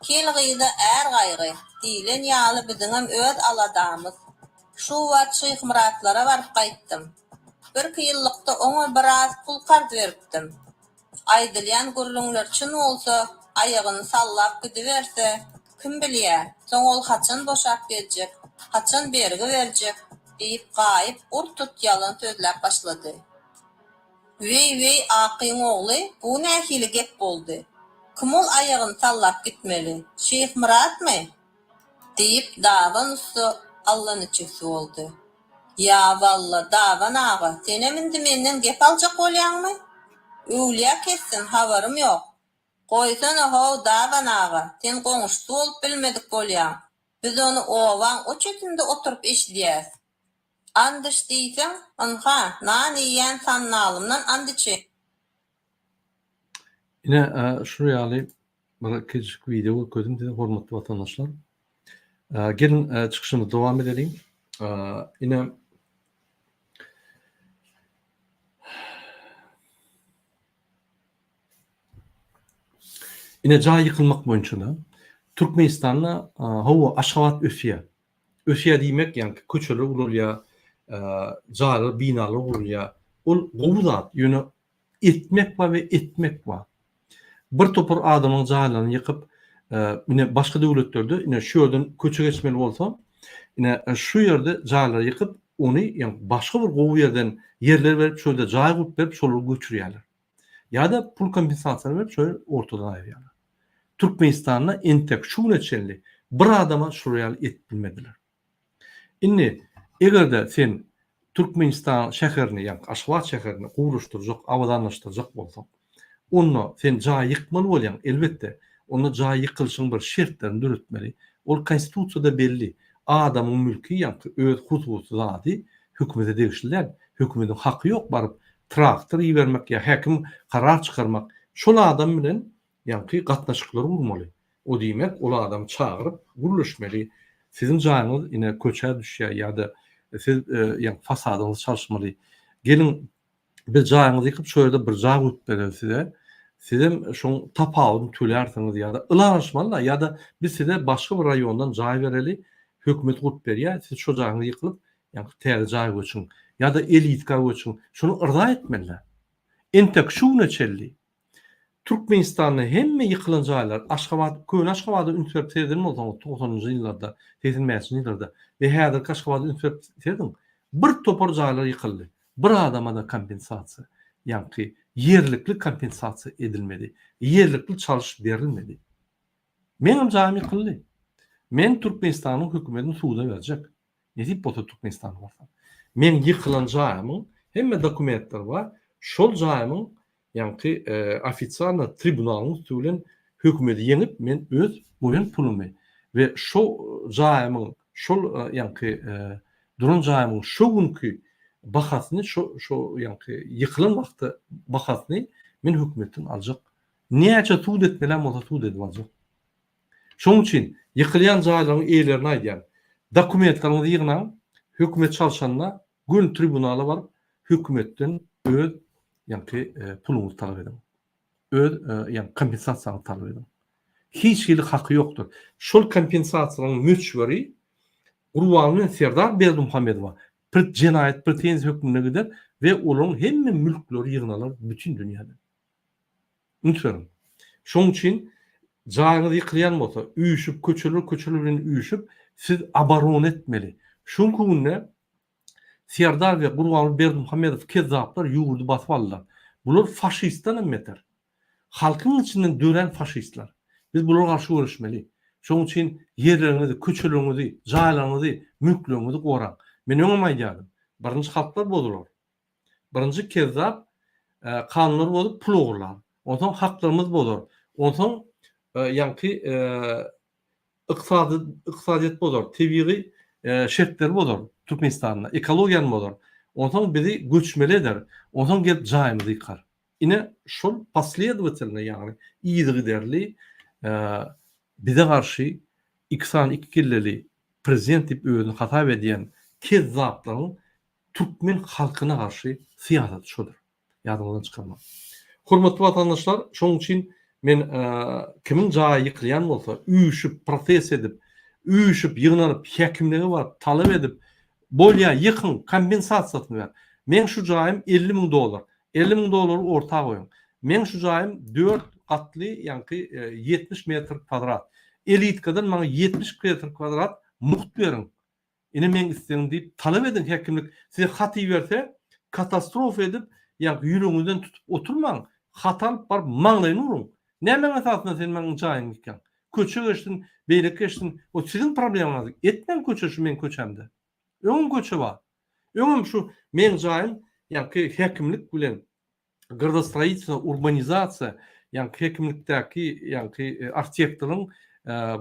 Kel gyza är gaýgy, diýlen ýaly biziňem öz aladamyz. Şu wagt Şyhmyratlara baryp gaýtdym. Birki ýyllykda oňa biraz pul karz beripdim. Aýdylýan gürrüňler çyn bolsa, aýagyny sallap gidiberse, kim bilýä, soň ol haçan boşap geljek, haçan bergi berjek, diýip, Gaýyp ur-tut ýalan sözläp başlady. Weý-weý, Akyň ogly, bu nähili gep boldy? Kim ol aýagyny sallap gitmeli? Şyhmyratmy? Diýip, Daban ussa allaniçigsi boldy. Ýa, walla, Daban aga, senem indi menden gep aljak bolýaňmy? Öwlüýä kessin, habarym ýok. Goýsana-how, Daban aga, sen goňşusy bolup bilmedik bolýaň. Biz ony obaň o çetinde oturyp eşidýäs. And iç diýseň, ynha, nan iýýän sandalymdan and içeýin. Ine, şular ýaly bir kiçijik wideo görkezdim size, hormatly watandaşlar. Geliň, çykyşymyzy dowam edeliň. Ine, Ine jaý ýykylmak boýunça-da Türkmenistanda hawa Aşgabat ösýär. Ösýär diýmek ýaňky köçeler gurulýar, jaýlar, binalar gurulýar. Ol gowy zat, ýöne etmek bar we etmek bar. Bir topar adamyň jaýlaryny ýykyp, ine başga döwletlerde ine şu ýerden köçe geçmeli bolsa, ine şu ýerde jaýlary ýykyp, ony ýa başga bir gowy ýerden ýerler berip, şo ýerde jaý gurup berip, şolary göçürýärler. Ýa-da pul kompensasiýasyny berip, şo ortadan aýyrýarlar. Türkmenistanda entek şu güne çenli bir adama şular ýaly edip bilmediler. Indi eger-de sen Türkmenistan şäherini, ýagny Aşgabat şäherini gurluşdyrjak, abadanlaşdyrjak bolsaň, onda sen jaý ýykmaly bolýaň, elbetde, onda jaý ýykylyşyň bir şertlerini döretmeli. Ol konstitusiýada belli. Adamyň mülki, ýagny öz hususy zady hökümete degişli däl. Hökümetiň haky ýok baryp traktor ibermek ýa häkim karar çykarmak. Şol adam bilen ýaňky gatnaşyklary gurmaly. O diýmek, ol adamy çagyryp gürleşmeli. Siziň jaýyňyz ine köçä düşýär ýa-da siz ýaňky fasadyňyzy çalyşmaly. Geliň biz jaýyňyzy ýykyp şo ýerde bir jaý gurup bereli size. Sizem şoň tapawudyny tölärsiňiz ýa-da ylalaşmaly-da ýa-da biz size başga bir raýondan jaý bereli, hökümet gurup berýär, siz şo jaýyňyz ýykylyp ýaňky täze jaýa göçüň ýa-da elitka göçüň. Şony yrza etmeliler. Entek şu güne çenli Türkmenistanda hemme ýykylan jaýlar, Aşgabat, köne Aşgabada üns berip sereden bolsaňyz togsanynjy ýyllarda, 85-nji ýyllarda we häzirki Aşgabada üns berip serediň, bir topar jaýlar ýykyldy. Bir adama-da kompensasiýa, ýaňky ýerlikli kompensasiýa edilmedi. Ýerlikli çalyş berilmedi. Meňem jaýym ýykyldy. Men Türkmenistanyň hökümetini suda berjek. Nesip bolsa Türkmenistana barsam. Meň ýykylan jaýymyň hemme dokumentleri bar. Şol jaýymyň ýaňky ofisialno tribunalyň üsti bilen hökümeti ýeňip men öz goýan pulumy we şo jaýymyň şol ýaňky duran jaýymyň şo günki bahasyny şo şo ýaňky ýykylan wagty bahasyny men hökümetden aljak. Näçe sud etmelem bolsa sud edip aljak. Şonuň üçin ýykylýan jaýlaryň eýelerine aýdýan, dokumentleriňizi ýygnaň, hökümet çalşanda göni tribunala baryp, hökümetden öz ýaňky puluňyzy talap ediň. Öz ýaňky kompensasiýaňyzy talap ediň. Hiç hili haky ýokdur. Şol kompensasiýalaryň möçberi Gurbanguly bilen Serdar Berdimuhamedowa jenaýat pretenziýa hökmünde gider we olaryň hemme mülkleri ýygnalar bütin dünýäde. Üns beriň. Şonuň üçin jaýyňyz ýykylýan bolsa, üýşüp, köçeler köçeler bilen üýşüp, siz oborona etmeli. Şu günki günde Serdar we Gurbanguly Berdimuhamedow kezzaplar ýurdy basyp aldylar. Bular faşistden hem beter. Halkyň içinden dörän faşistler. Biz bulara garşy göreşmeli. Şonuň üçin ýerleriňizi, köçeleriňizi, jaýlaryňyzy, mülkleriňizi goraň. Men öňem aýdýardym. Birinji halklar bozular. Birinji kezzap kanunlary bozup pul ogurlar. Onsoň haklarymyzy bozar. Onsoň ýaňky ykdysady ykdysadyýet bozar, tebigy şertleri bozar Türkmenistanda, ekologiýany bozar. Onsoň bizi göçmeli eder. Onsoň gelip jaýymyzy ýykar. Ine şol posledowatelno ýagny yzygiderli bize garşy iki sany iki kelleli prezident diýip özüni hasap edýän kezzaplaryň Türkmen halkyna garşy syýasaty şodur. Ýadyňyzdan çykarmaň. Hormatly watandaşlar, şonuň üçin men kimiň jaýy ýykylýan bolsa, üýşüp, protest edip, üýşüp, ýygnanyp, häkimlige baryp, talap edip, bolýa, ýykyň, kompensasiýasyny ber. Meň şu jaýym 50 müň dollar. 50 müň dollary orta goýuň. Meň şu jaýym dört gatly, ýaňky 70 metr kwadrat. Elitkadan maňa 70 metr kwadrat mugt beriň. Ine meň islegim diýip talap ediň häkimlik size hat iberse katastrofa edip ýaňky ýüregiňizden tutup oturmaň hat alyp baryp maňlaýyny uruň nämäň esasynda sen maňa jaýyňy ýykýaň köçe geçsin beýleki geçsin o siziň problemaňyz etmäň köçe şu meň köçämde öňem köçe bar öňem şu meň jaýym ýaňky häkimlik bilen gradostroitelstwo, urbanizasiýa, ýaňky hekimlikdäki ýaňky arhitektoryň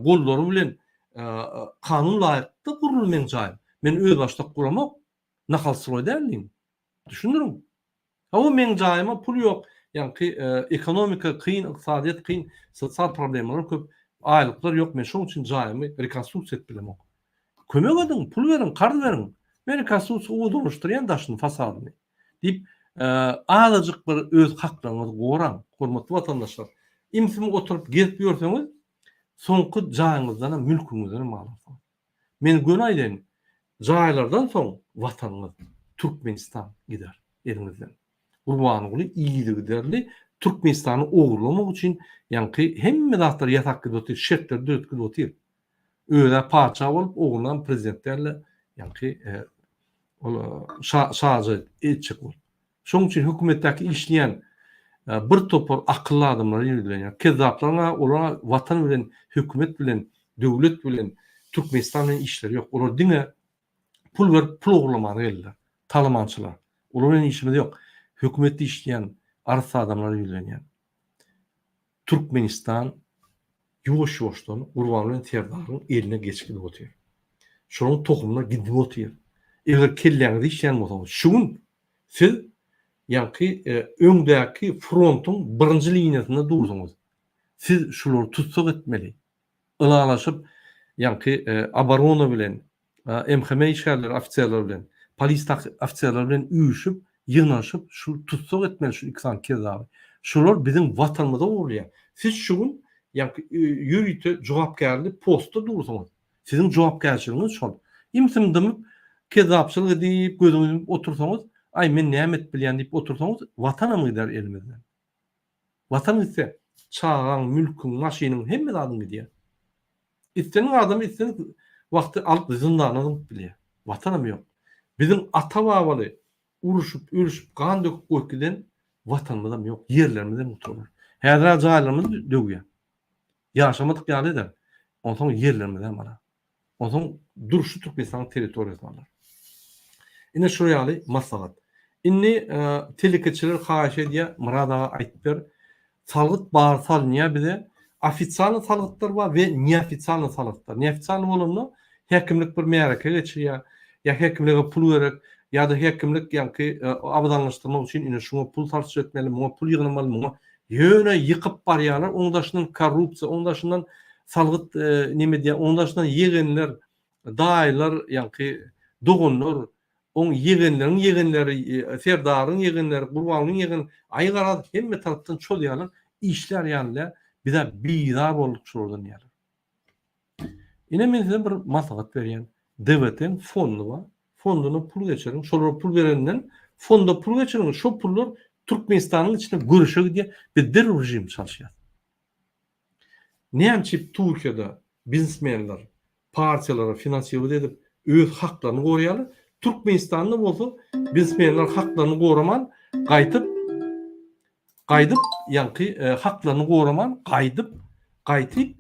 gollary bilen. kanun laýyklykda guruldy meň jaýym. Men özbaşdak guramok. Nahalstroý däl diýiň. Düşündiriň. Hawa meň jaýyma pul ýok. Ýaňky ekonomika kyn, ykdysadyýet kyn, sosial problemalar köp, aýlyklar ýok. Men şoň üçin jaýymy rekonstruksiýa edip bilemok. Kömek ediň, pul beriň, karz beriň. Men rekonstruksiýa owadanlaşdyrýan daşyny, fasadyny. Diýip, azajyk bir öz haklaryňyzy goraň, hormatly watandaşlar. Imsim oturyp gezip ýörseňiz, soňky jaýyňyzdanam, mülküňizdenem galarsyňyz. Men göni aýdaýyn, jaýlardan soň Watanyňyz, Türkmenistan gider eliňizden. Gurbanguly yzygiderli Türkmenistany ogurlamak üçin ýaňky hemme zatlary ýasap gidip otyr, şertleri döredip gidip otyr. Öz-ä patyşa bolup, oglunam prezident däl-de, ýaňky ol şa şaja etjek bolup. Şonuň üçin hökümetdäki işleýän bir topar akylly adamlara ýüzlenýär. Kezzaplaryň-a olara watan bilen, hökümet bilen, döwlet bilen, Türkmenistan bilen işleri ýok. Olar diňe pul berip pul ogurlamana geldiler. Talamançylar. Olar bilen işimiz ýok. Hökümetde işleýän arassa adamlara ýüzlenýän. Türkmenistan ýuwaş-ýuwaşdan Gurbanguly Serdaryň eline geçip gidip otyr. Şolaryň tohumyna gidip otyr. Eger kelläňiz işleýän bolsaňyz, şu gün siz ýaňky öňdäki frontuň birinji liniýasynda dursuňyz. Siz şulary tussag etmeli. Ylalaşyp, ýaňky oborona bilen, MHM işgärleri, ofiserler bilen, polis ofiserleri bilen üýşüp, ýygnanyşyp, şu tussag etmeli şu iki sany kezzaby. Şular biziň watanymyza urulýar. Siz şu gün ýaňky ýörite jogapkärli postda dursuňyz. Siziň jogapkärçiligiňiz şol. Imsim dymyp, kezzapçylyk edip, gözüňizi ýumup otursaňyz, aý men näme edip bilýän diýip otursaňyz, watanam gider elimizden. Watan gitse, çagaň, mülküň, maşynyň, hemme zadyň gidýär. Islendik adamy islendik wagty alyp zyndana zyňyp bilýär. Watanam ýok. Biziň ata-babaly uruşyp, ölüşip, gan döküp goýup giden Watanymyzam ýok, ýerlerimizem gutarar. Häzir-ä jaýlarymyzy döwýär. Ýaşamadyk ýaly eder. Onsoň ýerlerimizem alar. Onsoň durşy Türkmenistanyň territoriýasyny alar. Ine şular ýaly maslahat. Indi telekeçiler haýyş edýär, Myrat aga aýdyp ber. Salgyt bar salynýar bize. Ofitsialnyý salgytlar bar we neofitsialnyý salgytlar. Neofitsialnyý bolanda häkimlik bir märeke geçirýär. Ýa häkimlige pul gerek, ýa-da häkimlik ýaňky abadanlaşdyrmak üçin ine şuňa pul sarç etmeli, muňa pul ýygnamaly, muňa ýöne ýykyp barýarlar. Oň daşyndan korrupsiýa, oň daşyndan salgyt neme edýär, oň daşyndan ýegenler, daýylar, ýaňky doganlar, oň ýegenleriň ýegenleri, Serdaryň ýegenleri, Gurbangulyň ýegen, aý garaz hemme tarapdan çozýarlar, işlär ýaly däl, bizä bizar bolduk şulardan diýýärler. Ine men size bir maslahat berýän, DWT-iň fondy bar, fonduna pul geçiriň, şolara pul berenden fonda pul geçiriň, şo pullar Türkmenistanyň içinde göreşe gidýär, biz derrew režimi çalyşýas. Näme üçin Türkiýede biznesmenler partiýalara finansirowat edip öz haklaryny goraýarlar, Türkmenistanda bolsa biznesmenler haklaryny goraman gaýtyp gaýdyp ýaňky haklaryny goraman gaýdyp gaýtyp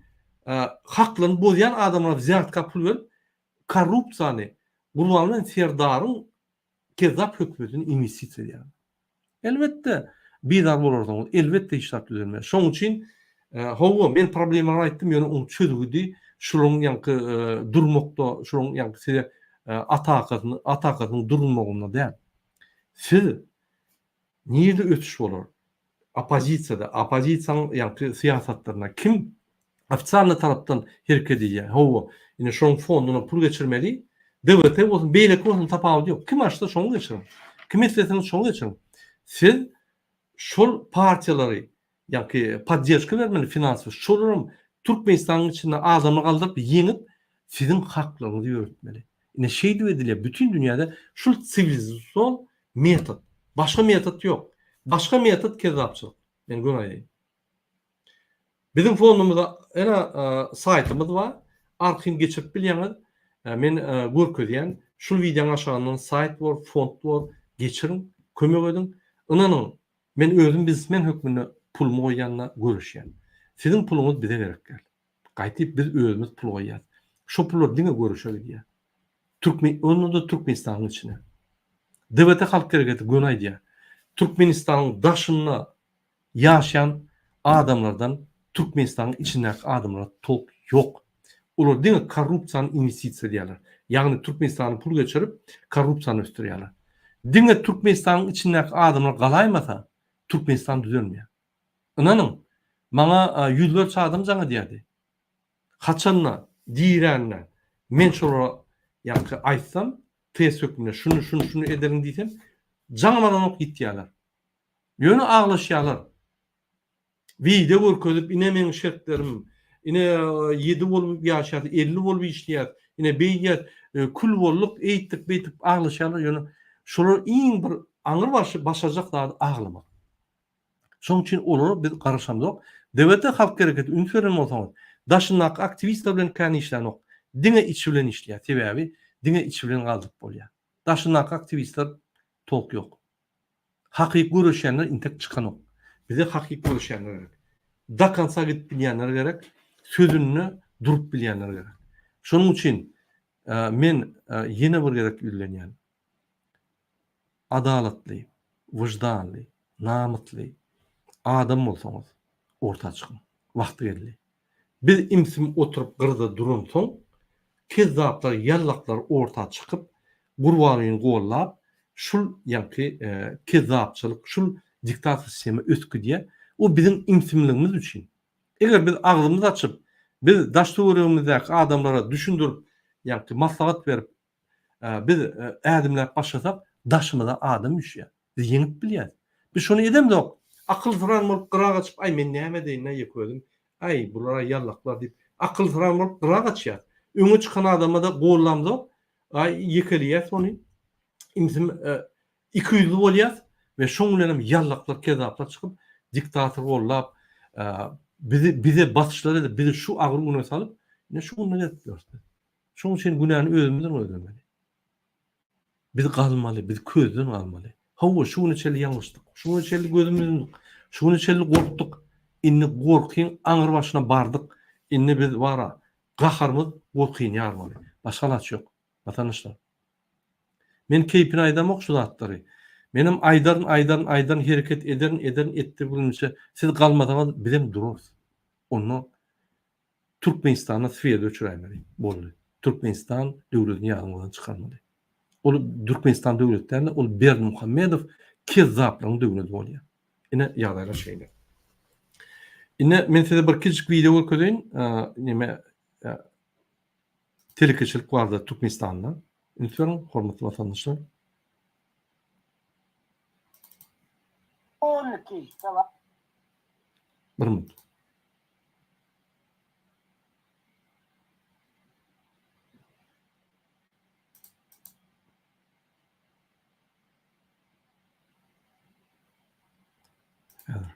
haklaryny bozýan adamlara wzýatka pul berip korrupsiýany Gurbanguly Serdaryň kezzap hökümetini inwestisiýa edýärler. Elbetde, bizar bolarsyňyz, elbetde hiç zat düzelmez. Şonuň üçin, hawa, men problemalary aýtdym, ýöne oň çözgüdi şularyň ýaňky durmakda, şularyň ýaňky size atakasyny, atakasynyň durulmagynda däl. Siz nirde ösüş bolar? Oppozisiýada, oppozisiýanyň ýaňky syýasatlarynda kim Ofitsialnyý tarapdan hereket edýär. Hawa, ine şoň fonduna pul geçirmeli. DWT bolsun, beýleki bolsun tapawudy ýok. Kim açsa şoňa geçiriň. Kim isleseňiz şoňa geçiriň. Siz şol partiýalary ýaňky podderžka bermeli finansowy. Şolaram Türkmenistanyň içinde adamlar galdyryp ýeňip siziň haklaryňyzy ýöretmeli. Ine şeýdip edilýär. Bütin dünýäde şul siwilizasion metod. Başga metod ýok. Başga metod kezzapçylyk. Men göni aýdaýyn. Biziň fondumyzda ene saýtymyz bar. Arkaýyn geçirip bilýäňiz. Men görkezýän. Şul wideoň aşagyndan saýt bor, fond bor. Geçiriň, kömek ediň. Ynanyň, men özüm biznesmen hökmünde pulumy goýýan-da göreşýän. Siziň puluňyz bize gerek däl. Gaýtyp biz özümiz pul goýýas. Şo pullar diňe göreşe gidýär. Türkmen, onda-da Türkmenistanyň içine. DWT Halk Hereketi göni aýdýar. Türkmenistanyň daşynda ýaşaýan adamlardan Türkmenistanyň içindäki adamlara tolk ýok. Olar diňe korrupsiýany inwestisiýa edýärler. Ýagny Türkmenistana pul geçirip, korrupsiýany ösdürýärler. Diňe Türkmenistanyň içindäki adamlar galaýmasa, Türkmenistan düzelmeýär. Ynanyň, maňa ýüzlerçe adam jaň edýärdi. Haçanda dirände men şolara ýaňky aýtsam, test hökmünde şuny, şuny, şuny edeliň diýsem, jaňam alanok ýitýärler. Ýöne aglaşýarlar. Wideo görkezip, ine meň şertlerim, ine ýedi bolup ýaşaýas, 50 bolup işleýäs, ine beýdýäs, kül bolduk, eýtdik, beýtdik aglaşýarlar, ýöne şolar iň bir aňry başy başarjak zady aglamak. Şonuň üçin olara biz garaşamzok. DWT Halk Hereketi üns beren bolsaňyz, daşyndaky aktiwistler bilen kän işlänok. Diňe içi bilen işleýär. Sebäbi diňe içi bilen galdyryp bolýar. Daşyndaky aktiwistler tok ýok. Hakyky göreşýänler intek çykanok. Bize hakyky göreşýänler gerek. Do konca gidip bilýänler gerek, sözünde durup bilýänler gerek. Şonuň üçin men ýene bir gezek ýüzlenýän. Adalatly, wyždanly, namysly adam bolsaňyz orta çykyň. Wagty geldi. Biz imsim oturyp gyrda duransoň, kezzaplar, ýallaklar orta çykyp, Gurbangulyny gollap, şul ýaňky kezzapçylyk, şul diktator sistema ösüp gidýär. O biziň imsimligimiz üçin. Eger biz agzymyzy açyp, biz daş-töweregimizdäki adamlara düşündirip, ýaňky maslahat berip, biz ädimläp başlasak, daşymyza adam üýşýär. Biz ýeňip bilýäs. Biz şony edemzok. Akylsyran bolup gyra gaçyp, aý men näme edeýin-ä ýeke özüm, aý bular-a ýallaklar diýip, akylsyran bolup gyra gaçýas. Öňe çykan adama-da gollamzok, aý ýekeleýäs ony. Imsim ikiýüzli bolýas we şoň bilenem ýallaklar, kezzaplar çykyp, diktator gollap, bizi bize basyşlar edip, bizi şu agyr güne salyp, ine şu günde gezip ýörüs biz. Şoň üçin günäni özümizden gözlemeli. Biz galmaly, biz közden galmaly. Hawa, şu güne çenli ýalňyşdyk. Şu güne çenli gözümizi ýumduk. Şu güne çenli gorkduk. Indi gorkyň aňry başyna bardyk. Indi biz bara gaharymyz gorkyny ýarmaly. Başga alaç ýok. Watandaşlar. Men keýpine aýdamok şu zatlary. Menem aýdaryn, aýdaryn, aýdaryn, hereket ederin, ederin, etdirgimçe siz galmasaňyz bizem durarys. Onda Türkmenistanda swet öçüräýmeli boldy. Türkmenistan döwletini ýadyňyzdan çykarmaly. Ol Türkmenistan döwleti dälde, ol Berdimuhamedow kezzaplaryň döwleti bolýar. Ine ýagdaýlar şeýle. Ine men size bir kiçijik wideo görkezeýin. Neme telekeçilik barada Türkmenistanda. Üns beriň, hormatly watandaşlar. 12. Bir minut. Häzir.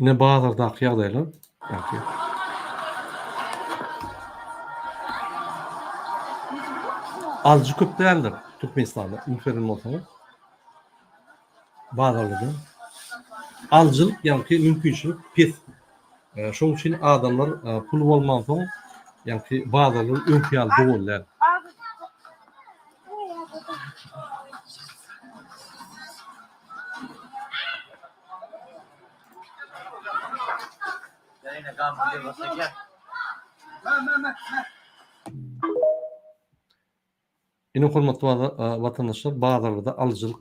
Ine bazardaky ýagdaýlar. Ýagny Alyjy köp däldir Türkmenistanda üns beren bolsaňyz. Bazarlarda alyjylyk ýagny mümkinçilik pes. Şonuň üçin adamlar pul bolmansoň ýagny bazarlar öňki ýaly doly däl. Ine hormatly watandaşlar bazarlarda alyjylyk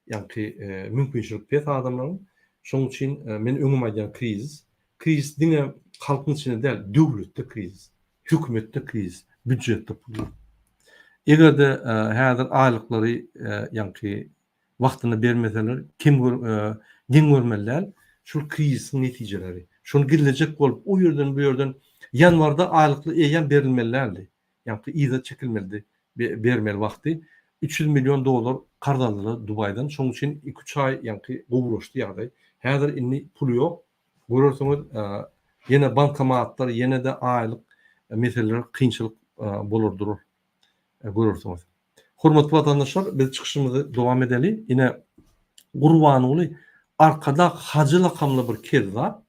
ýaňky mümkinçilik pes adamlaryň. Şonuň üçin men öňem aýdýan krizis. Krizis diňe halkyň içinde däl, döwletde krizis, hökümetde krizis, býujetde pul ýok. Eger-de häzir aýlyklary ýaňky wagtynda bermeseler kem geň görmeli däl. Şul krizisiň netijeleri. Şony gizlejek bolup o ýerden bu ýerden ýanwarda aýlykly eýýäm berilmeli däldi. Ýaňky yza çekilmelidi bermeli wagty. 300 million dollar karz aldylar Dubaýdan. Şoň üçin iki-üç aý ýaňky gowulaşdy ýagdaý. Häzir indi pul ýok. Görersiňiz ýene bankomatlar ýene-de aýlyk meseleler kynçylyk bolar durar. Görersiňiz. Hormatly watandaşlar, biz çykyşymyzy dowam edeli. Ine. Gurbanguly Arkadag hajy lakamly bir kezzap,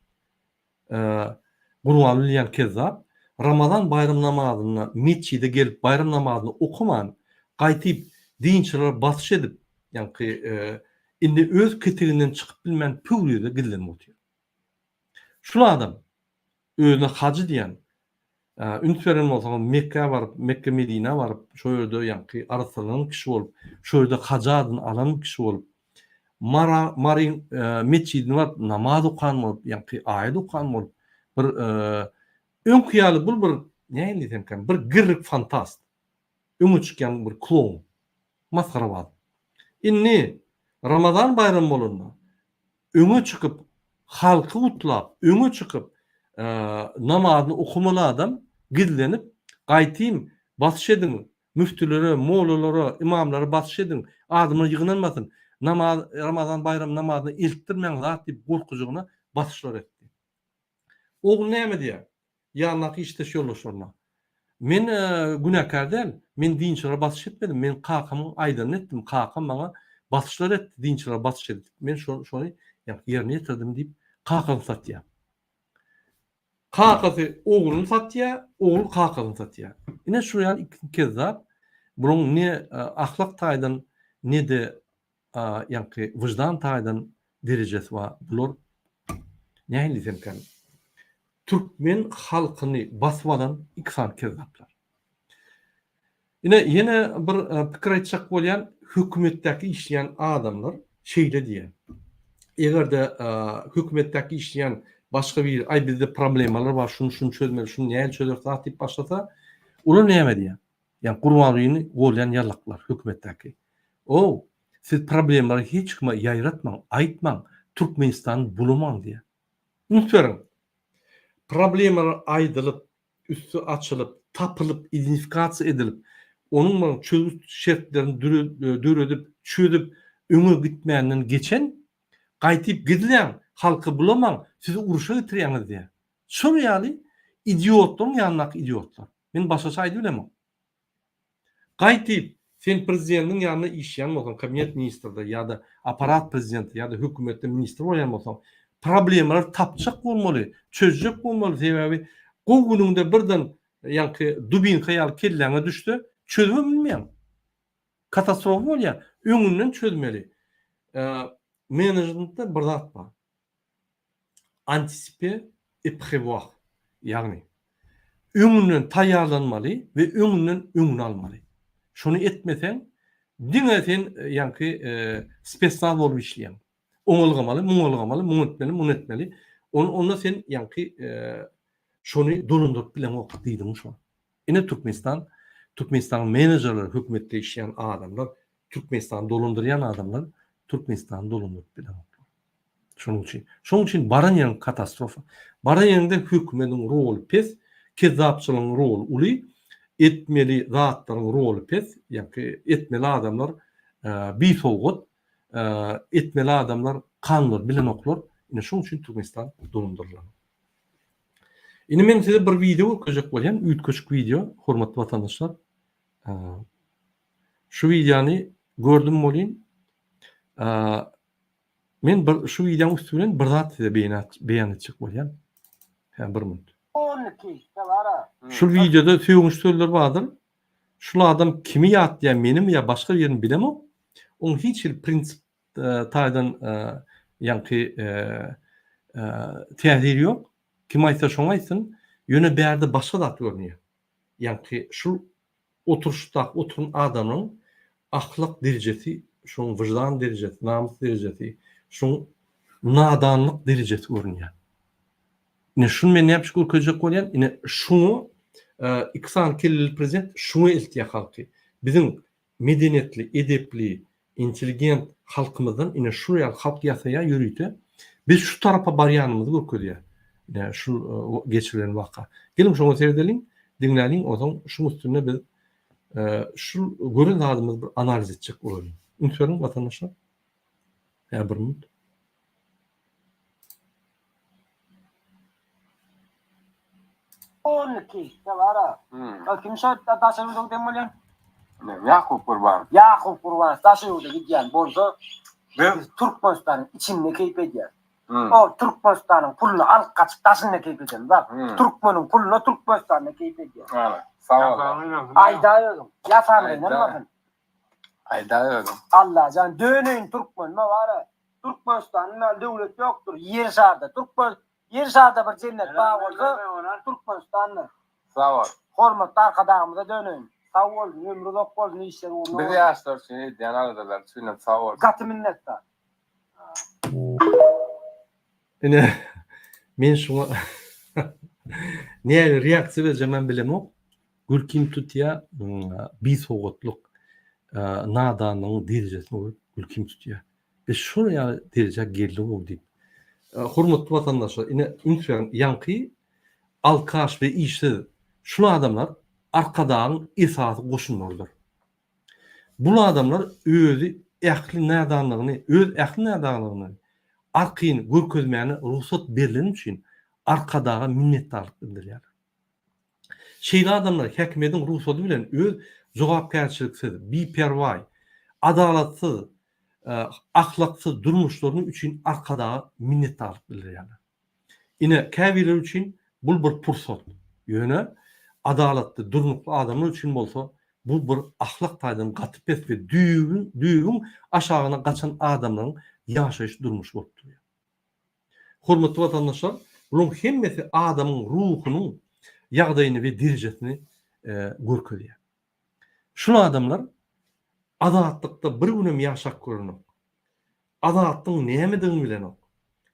Gurbanguly diýen kezzap Ramazan baýram namazynda metjide gelip baýram namazyny okaman, gaýtyp dinçilere basyş edip, ýaňky indi öz ketiginden çykyp bilmän pöwrizde gizlenip otyr. Şul adam özüne hajy diýen, üns beren bolsaňyz Mekgä baryp, Mekge Medinä baryp, şo ýerde ýaňky arassalanan kişi bolup, şo ýerde hajy adyny alan kişi bolup, Mara, Maryň metjidine baryp namaz okan bolup, ýaňky aýat okan bolup, bir öňki ýaly bul bir nähili diýsemkäm, bir girrik fantast. Öňe çykýan bir kloun. Masgarabaz. Indi Ramazan baýramy bolanda öňe çykyp halky gutlap, öňe çykyp namazyny okamaly adam gizlenip gaýtym basyş ediň müftülere, mollalara, ymamlara basyş ediň, adamlar ýygnanmasyn, namaz Ramazan baýram namazyna eltdirmäň zat diýip gorkujygyna basyşlar etdi. Ogly näme diýýär? Ýanyndaky işdeş ýoldaşlaryna. Men günäkär däl, men dinçilere basyş etmedim, men kakamyň aýdanyny etdim, kakam maňa basyşlar etdi, dinçilere basyş edip, men şony ýerine ýetirdim diýip, kakasyny satýar. Kakasy ogluny satýar, ogul kakasyny satýar. Ine şu ýaly iki kezzap, bularyň ne ahlak taýdan, ne-de ýaňky wyždan taýdan derejesi bar. Bular nähili diýsemkäm, türkmen halkyny basyp alan iki sany kezzaplar. Ine ýene bir pikir aýtjak bolýan, hökümetdäki işleýän adamlar şeýle diýýär. Eger-de hökümetdäki işleýän başga biri, aý bizde problemalar bar, şuny şuny çözmeli, şuny nähili çözeris zat diýip başlasa, olar näme diýýär? Ýa Gurbangulyny golýan ýallaklar hökümetdäki. Ow, siz problemalary hiç kime ýaýratmaň, aýtmaň, Türkmenistany bulamaň diýýär. Üns beriň. Problemalar aýdylyp, üsti açylyp, tapylyp, identifikasiýa edilip, onuň bir çözgüt şertlerini döredip, çözüp, öňe gitmänden geçen, gaýtyp gizläň, halky bulamaň, sizi urşa getirýäňiz diýýär. Şol ýaly idiotlaryň ýanyndaky idiotlar. Men başgaça aýdyp bilemok. Gaýtyp, sen prezidentiň ýanynda işleýän bolsaň, kabinet ministrde ýa-da apparat prezidenti ýa-da hökümetde ministr bolýan bolsaň, problemalary tapjak bolmaly, çözjek bolmaly, sebäbi gowy günüňde birden ýaňky dubinka ýaly kelläňe düşse, çözübem bilmeýäň. Katastrofa bolýar. Öňünden çözmeli. Menejmentde bir zat bar. Anticiper et prévoir, ýagny öňünden taýýarlanmaly we öňünden öňüni almaly. Şony etmeseň, diňe sen ýaňky spesnaz bolup işleýäň. Oňa ylgamaly, muňa ylgamaly, muny etmeli, muny etmeli. Onda sen ýaňky şony dolandyryp bileňok diýdigiň şo. Ine Türkmenistan, Türkmenistanyň menejerleri, hökümetde işleýän adamlar, Türkmenistany dolandyrýan adamlar Türkmenistany dolandyryp bilenoklar. Şonuň üçin, şonuň üçin baran ýeriň katastrofa. Baran ýeriňde hökümediň roly pes, kezzapçylygyň roly uly, etmeli zatlaryň roly pes, ýa-ki etmeli adamlar bisowgat, etmeli adamlar kanunlary bilenoklar. Ine şonuň üçin Türkmenistan dolandyrylanok. Indi men size bir wideo görkezjek bolýan, üýtgeşik wideo, hormatly watandaşlar. Şu wideony gördüm welin, men bir şu wideonyň üsti bilen bir zat size beýan etjek bolýan. Hä, bir minut. Şu wideoda sögünç sözler bardyr. Şul adam kimi ýatlaýar, menimi ýa başga birini bilemok. Oň hiç hili prinsip taýdan ýaňky täsiri ýok. Kim aýtsa şoňa aýtsyn. Ýöne bärde başga zat görünýär. Ýaňky şul oturyşdaky oturan adamyň ahlak derejesi, şoň wyždan derejesi, namys derejesi, şoň nadanlyk derejesi görünýär. Ine şuny men näme üçin görkezjek bolýan? Ine şuňa iki sany kelleli prezident şuňa eltýär halky. Biziň medeniýetli, edepli, intelligent halkymyzdan ine şu ýaly halk ýasaýar ýörite. Biz şu tarapa barýanymyzy görkezýär. Ine şu geçirilen waka. Geliň şoňa seredeliň, diňläliň, onsoň şuň üstünde biz şu gören zadymyzy bir analiz etjek bolalyň. Üns beriň watandaşlar. Hä bir minut. 12 bara. O kim şo daşary ýurda giden bolýan? Ýakup Gurbanow. Ýakup Gurbanow daşary ýurda gidýän bolsa. Biz Türkmenistanyň içinde keýp edýäs. O Türkmenistanyň puluny alyp gaçyp daşynda keýp edemzok. Türkmeniň puluna Türkmenistanda keýp edýäs. Sag bol. Aýdaý özüň. Ýasanyňy ynanmasyn. Aýdaý özüň. Allajan döneýin türkmenime bara. Türkmenistanyň ýaly döwlet ýokdur ýer şarda. Türkmen ýer şarda bir jennet bar bolsa Türkmenistandyr. Sag bol. Hormatly Arkadagymyza döneýin. Sag bolsun, ömri uzak bolsun, işleri ugruna Biz bolsun. ýaşlar üçin edýän aladalary üçinem sag bolsun. Gaty minnetdar. Ine, men şuňa nähili reaksiýa berjegimem bilemok. Gülkim tutýa, bisowatlyk, nadanlygyň derejesini görüp gülkim tutýa. Biz şol ýaly derejä geldik-ow diýip. Hormatly watandaşlar, ine, üns beriň, ýaňky alkaş we işsiz şul adamlar Arkadagyň esasy goşunlarydyr. Bul adamlar özi ähli nadanlygyny, öz ähli nadanlygyny arkaýyn görkezmäne rugsat berleni üçin Arkadaga minnetdarlyk bildirýärler. Şeýle adamlar häkimiýetiň rugsady bilen öz jogapkärçiliksiz, biperwaý, adalatsyz, ahlaksyz durmuşlaryny üçin Arkadaga minnetdarlyk bildirýärler. Ine, käbirleri üçin bul bir pursat. Ýöne adalatly, durnukly adamlar üçin bolsa bu bir ahlak taýdan gaty pes we düýbüň düýbüň aşagyna gaçan adamlaryň ýaşaýyş durmuşy bolup durýar. Hormatly watandaşlar, bularyň hemmesi adamyň ruhunyň ýagdaýyny we derejesini görkezýär. Şul adamlar azatlykda bir günem ýaşap görenok. Azatlygyň nämedigini bilenok.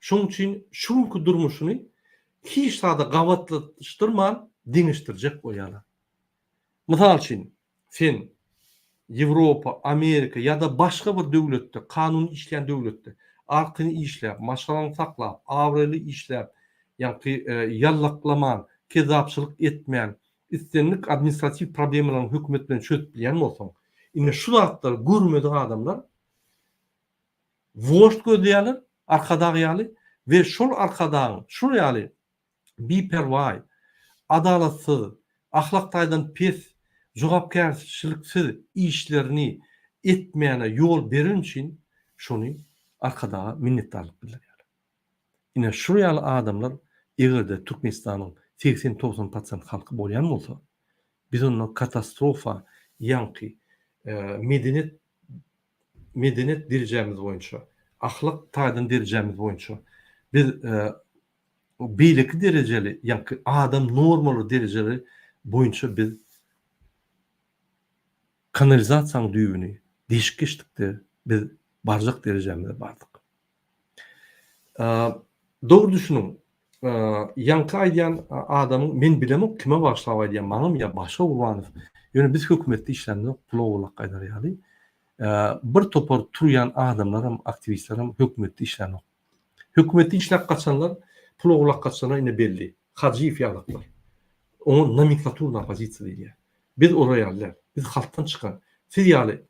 Şonuň üçin şu günki durmuşyny hiç zada gabatlaşdyrman deňeşdirjek bolýarlar. Mysal üçin, sen Ýewropa, Amerika ýa-da başga bir döwletde, kanuny işleýän döwletde arkaýyn işläp, maşgalaňy saklap, abraýly işläp, ýaňky ýallaklaman, kezzapçylyk etmän, islendik administratiw problemalaryňy hökümet bilen çözüp bilýän bolsaň, ine şu zatlary görmedik adamlar Wožd gözleýärler, Arkadag ýaly we şol Arkadagyň şul ýaly biperwaý, adalatsyz, ahlak taýdan pes, jogapkärçiliksiz işlerini etmäne ýol beren üçin şony Arkadaga minnetdarlyk bildirýärler. Ine şul ýaly adamlar eger-de Türkmenistanyň 80-90 prosent halky bolýan bolsa, biz onda katastrofa ýaňky medeniýet medeniýet derejämiz boýunça, ahlak taýdan derejämiz boýunça biz beýleki derejeli, ýaňky adam normalary derejeleri boýunça biz kanalizasiýanyň düýbüni deşip geçdik-de, biz barjak derejämize bardyk. Dogry düşüniň, ýaňky aýdýan adamyň men bilemok kime bagyşlap aýdýan maňamy ýa başga Gurbanow ýöne biz hökümetde işlämzok pula gulak gaýdar ýaly bir topar turýan adamlaram aktiwistlerem hökümetde işlänok. Hökümetde işläp gaçanlar pula gulak gaçanlar ine belli Hajyýew ýalaklar oňa nomenklaturny oppozisiýa diýilýär. Biz olar ýaly däl. Biz halkdan çykan siz ýaly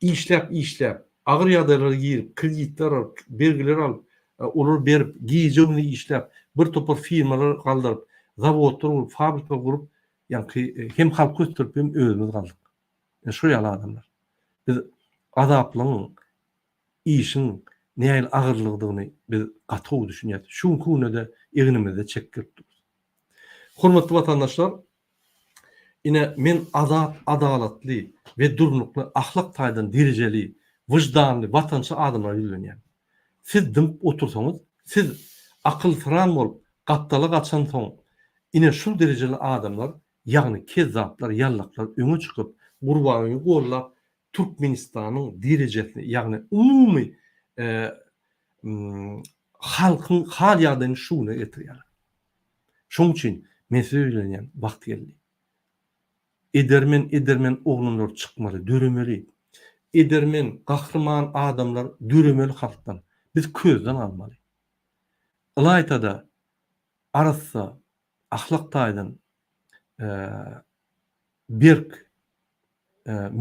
Işläp, işläp, agyr ýagdaýlara girip, kreditler alyp, bergiler alyp, olary berip, gije-gündiz işläp, bir topar firmalar galdyryp, zawodlar gurup, fabrikler gurup, ýaňky hem halky ösdürip, hem özümiz galdyk. Ine şo ýaly adamlar. Biz azaplygyň, işiň nähili agyrlygdygyny biz gaty gowy düşünýäris. Şu günki günde-de egnimizde çekdirip durus. Hormatly watandaşlar, Ine, men azat, adalatly we durnukly, ahlak taýdan derejeli, wyždanly, watançy adamlara ýüzlenýän. Siz dymyp otursaňyz, siz akylsyran bolup, gapdala gaçansoň, ine şul derejeli adamlar, ýagny kezzaplar, ýallaklar öňe çykyp, Gurbanguly gollap, Türkmenistanyň derejesini, ýagny umumy halkyň hal-ýagdaýyny şu güne getirýärler. Şoň üçin men size ýüzlenýän, wagt geldi. Edermen, edermen oglanlar çykmaly, döremeli. Edermen, gahryman adamlar döremeli halkdan. Biz közden almaly. Ylaýta-da arassa, ahlak taýdan berk,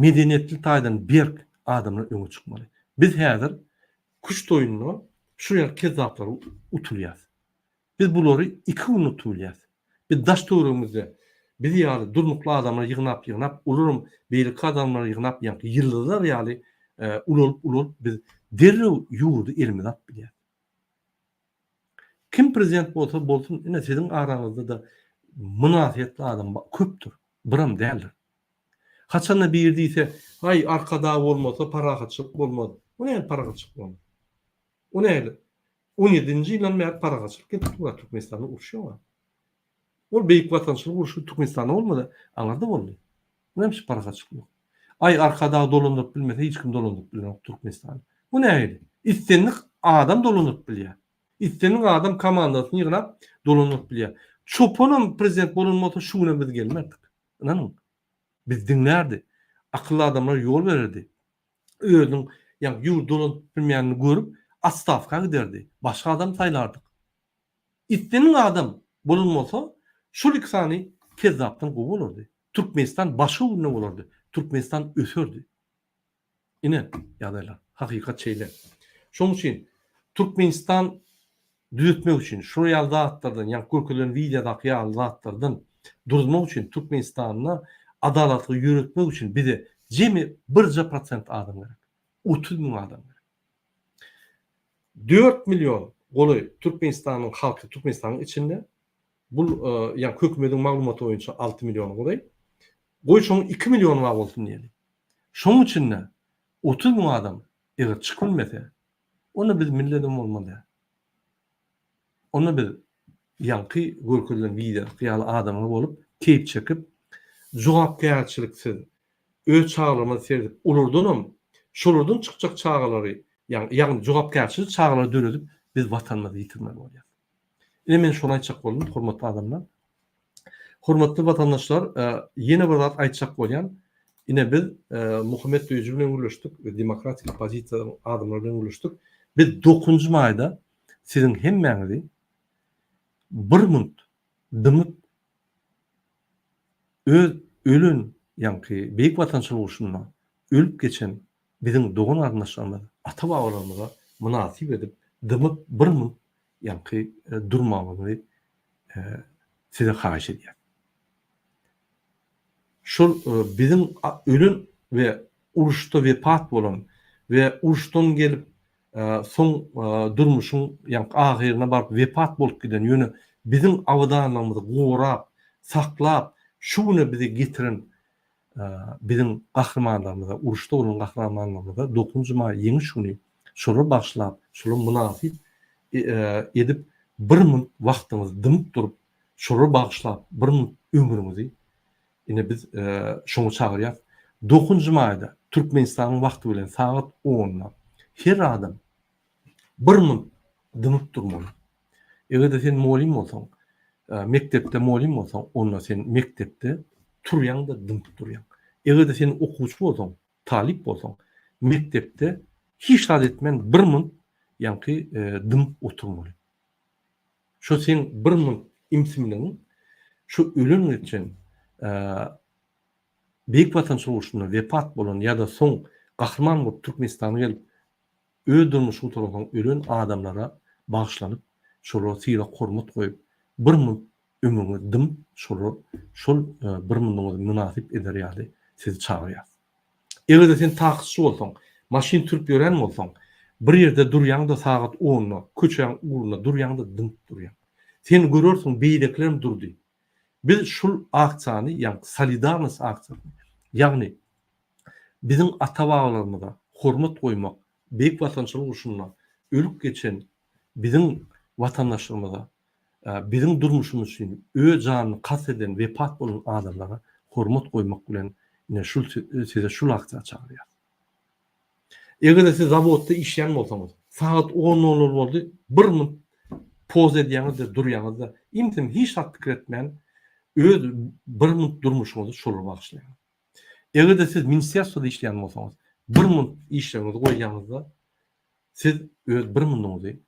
medeniýetli taýdan berk adamlar öňe çykmaly. Biz häzir küşt oýnunda şu ýaly kezzaplara utulýas. Biz bulary iki gün utup bilýäs. Biz daş-töweregimizde biz ýaly durnukly adamlary ýygnap-ýygnap, olaram beýleki adamlary ýygnap, ýaňky ýyldyzlar ýaly ulalyp-ulalyp biz Derrew ýurdy elimize alyp bilýäs. Kim prezident bolsa bolsun ine siziň araňyzda-da mynasybetli adam köpdür, biram däldir. Haçanda biri diýse, aý Arkadag bolmasa parahatçylyk bolmaz. O nähili parahatçylyk bolmaz? O nähili? On ýedinji ýyldan bäri parahatçylyk gelip dur Türkmenistanda uruş ýok. Ol Beýik Watançylyk urşy Türkmenistanda bolmady, aňyrda boldy. Näme üçin parahatçylyk ýok? Aý Arkadag dolandyryp bilmese hiç kim dolandyryp bilenok Türkmenistany. Bu nähili? Islendik adam dolandyryp bilýär. Islendik adam komandasyny ýygnap dolandyryp bilýär. Çopanam prezident bolan bolsa şu güne biz gelmezdik. Ynanyň. Biz diňlärdi. Akylly adamlar ýol bererdi. Özüniň ýa ýurt dolandyryp bilmeýänini görüp otstawka giderdi. Başga adam saýlardyk. Islendik adam bolan bolsa şol iki sany kezzapdan gowy bolardy. Türkmenistan başga günde bolardy. Türkmenistan öserdi. Ine ýagdaýlar. Hakykat şeýle. Şonuň üçin Türkmenistan düzetmek üçin şular ýaly zatlardan ýa görkezilen wideodaky ýaly zatlardan duruzmak üçin Türkmenistanda adalatly ýöretmek üçin bize jemi birje prosent adam gerek. 30 müň adam gerek. 4 million golaý Türkmenistanyň halky Türkmenistanyň içinde bul ýa hökümediň maglumaty boýunça 6 milliona golaý. Goý şoň 2 milliony bar bolsun diýeli. Şoň içinde 30 müň adam eger çykyp bilmese, onda biz milledem bolmaly däl. Onda biz ýaňky görkezilen wideodaky ýaly adamlar bolup keýp çekip, jogapkärçiliksiz öz çagalarymyza seredip, olardanam şolardan çykjak çagalary, ýagny jogapkärçilik çagalary döredip biz watanymyzy ýitirmeli bolýarys. Ine men şony aýtjak boldum, hormatly adamlar. Hormatly watandaşlar, ýene bir zat aýtjak bolýan. Ine biz Muhammet Düýeji bilen gürleşdik we demokratik oppozisiýanyň adamlary bilen gürleşdik. Biz 9-njy maýda siziň hemmäňizi bir munt dymyp öz ölen ýaňky Beýik Watançylyk urşunda ölüp geçen biziň dogan-garyndaşlarymyz, ata-babalarymyza mynasyp edip dymyp bir munt ýaňky durmagyňyzy size haýyş edýän. Şol biziň ölen we uruşda wepat bolan we uruşdan gelip soň durmuşyň ýaňky ahyryna baryp wepat bolup giden ýöne biziň abadanlygymyzy gorap, saklap şu güne bizi getiren biziň gahrymanlarymyza, uruşda bolan gahrymanlarymyza dokuzynjy maý Ýeňiş güni şolara bagyşlap, şolara mynasyp edip bir munt wagtyňyzy dymyp durup şolara bagyşlap bir munt ömrüňizi ine biz şoňa çagyrýas. Dokuzynjy maýda Türkmenistanyň wagty bilen sagat onda her adam bir munt dymyp durmaly. Eger-de sen mugallym bolsaň, mekdepde mugallym bolsaň, onda sen mekdepde turýaň-da dymyp durýaň. Eger-de sen okuwçy bolsaň, talyp bolsaň, mekdepde hiç zat etmän bir munt ýaňky dymyp oturmaly. Şo seň bir munt imsimligiň şu ölen geçen Beýik Watançylyk urşunda wepat bolan ýa-da soň gahryman bolup Türkmenistana gelip öz durmuşy gutaransoň ölen adamlara bagyşlanyp, şolara sylag-hormat goýup, bir munt ömrüňizi dymyp, şolara şol bir munduňyzy mynasyp eder ýaly sizi çagyrýas. Eger-de sen taksçy bolsaň, maşyn sürüp ýörän bolsaň, bir ýerde durýaň-da sagat onda, köçäň ugrunda durýaň-da dymyp durýaň. Sen görersiň beýlekilerem durdy. Biz şul aksiýany, ýagny solidarnost aksiýasyny, ýagny biziň ata-babalarymyza hormat goýmak, Beýik Watançylyk urşunda ölüp geçen biziň watandaşlarymyza, biziň durmuşymyz üçin öz janyny kast eden, wepat bolan adamlara hormat goýmak bilen ine şul size şul aksiýa çagyrýarys. Eger-de siz zawodda işleýän bolsaňyz, sagat on nol nol boldy, bir munt poza edýäňiz-de, durýaňyz-da, imsim hiç zat pikir etmän öz bir munt durmuşyňyzy şolara bagyşlaýaňyz. Eger-de siz ministerstwoda işleýän bolsaňyz, bir munt işleriňizi goýýaňyzda, siz öz bir munduňyzy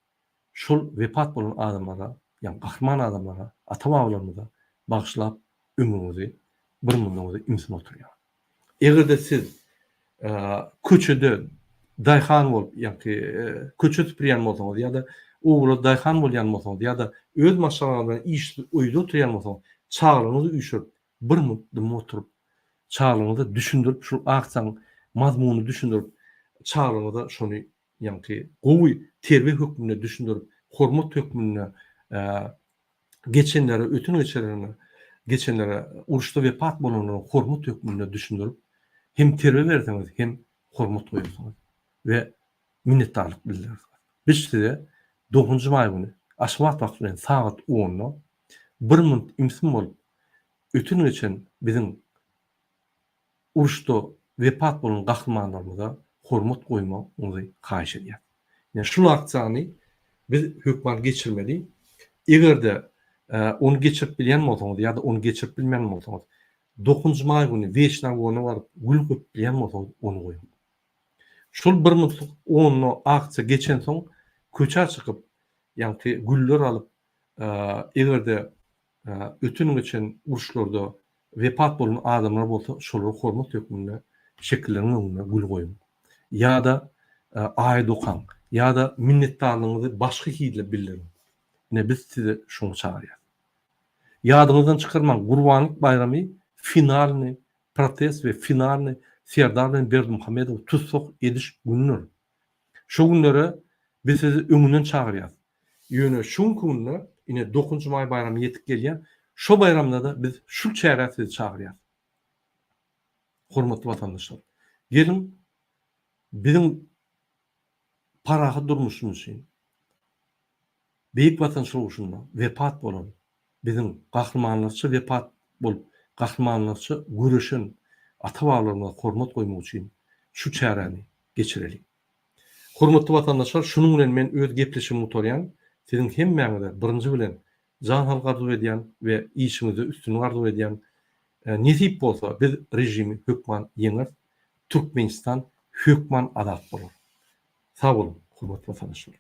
şol wepat bolan adamlara, ýagny gahryman adamlara, ata-babalarymyza bagyşlap ömrüňizi, bir munduňyzy imsin oturýaňyz. Eger-de siz köçede daýhan bolup, ýagny köçe süpürýän bolsaňyz ýa-da obalarda daýhan bolýan bolsaňyz ýa-da öz maşgalaňyz bilen işsiz öýde oturýan bolsaňyz, çagalaryňyzy üýşürip, bir munt dymyp oturyp, çagalaryňyza düşündirip, şul aksiýanyň mazmunyny düşündirip, çagalaryňyza şony. ýaňky gowy terbiýe hökmünde düşündirip, hormat hökmünde geçenlere, öten geçenlere, geçenlere, uruşda wepat bolanlara hormat hökmünde düşündirip, hem terbiýe berseňiz, hem hormat goýarsyňyz we minnetdarlyk bildirersiňiz. Biz size dokuzynjy maý güni Aşgabat wagty bilen sagat onda bir minut ümsüm bolup, öten geçen biziň uruşda wepat bolan gahrymanlarymyza hormat goýmagyňyzy haýyş edýäs. Ine şul aksiýany biz hökman geçirmeli. Eger-de ony geçirip bilýän bolsaňyz ýa-da ony geçirip bilmeýän bolsaňyz, dokuzynjy maý güni Weçna gona baryp gül goýup bilýän bolsaňyz ony goýuň. Şol bir minutlyk onda aksiýa geçensoň köçä çykyp, ýaňky güller alyp, eger-de öten geçen uruşlarda wepat bolan adamlar bolsa şolara hormat hökmünde şekilleriň öňünde gül goýuň. Ýa-da aýat okaň. Ýa-da minnetdarlygyňyzy başga hili bildiriň. Ine biz sizi şoňa çagyrýas. Ýadyňyzdan çykarmaň Gurbanlyk baýramy finalnyý protest we finalnyý Serdar bilen Berdimuhamedowy tussag ediş günüdir. Şo günlere biz sizi öňünden çagyrýas. Ýöne şu günki günde ine dokuzynjy maý baýramy ýetip gelýär. Şo baýramda-da biz şul çärä sizi çagyrýas. Hormatly watandaşlar, geliň biziň parahat durmuşymyz üçin Beýik Watançylyk urşunda wepat bolan biziň gahrymanlarça wepat bolup, gahrymanlarça göreşen ata-babalarymyza hormat goýmak üçin şu çäräni geçireliň. Hormatly watandaşlar, şunuň bilen men öz gepleşigimi gutarýan. Siziň hemmäňize birinji bilen jan saglyk arzuw edýän we işiňizde üstünlik arzuw edýän. Nesip bolsa biz režimi hökman ýeňeris. Türkmenistan hökman azat bolar. Sag boluň, hormatly watandaşlar.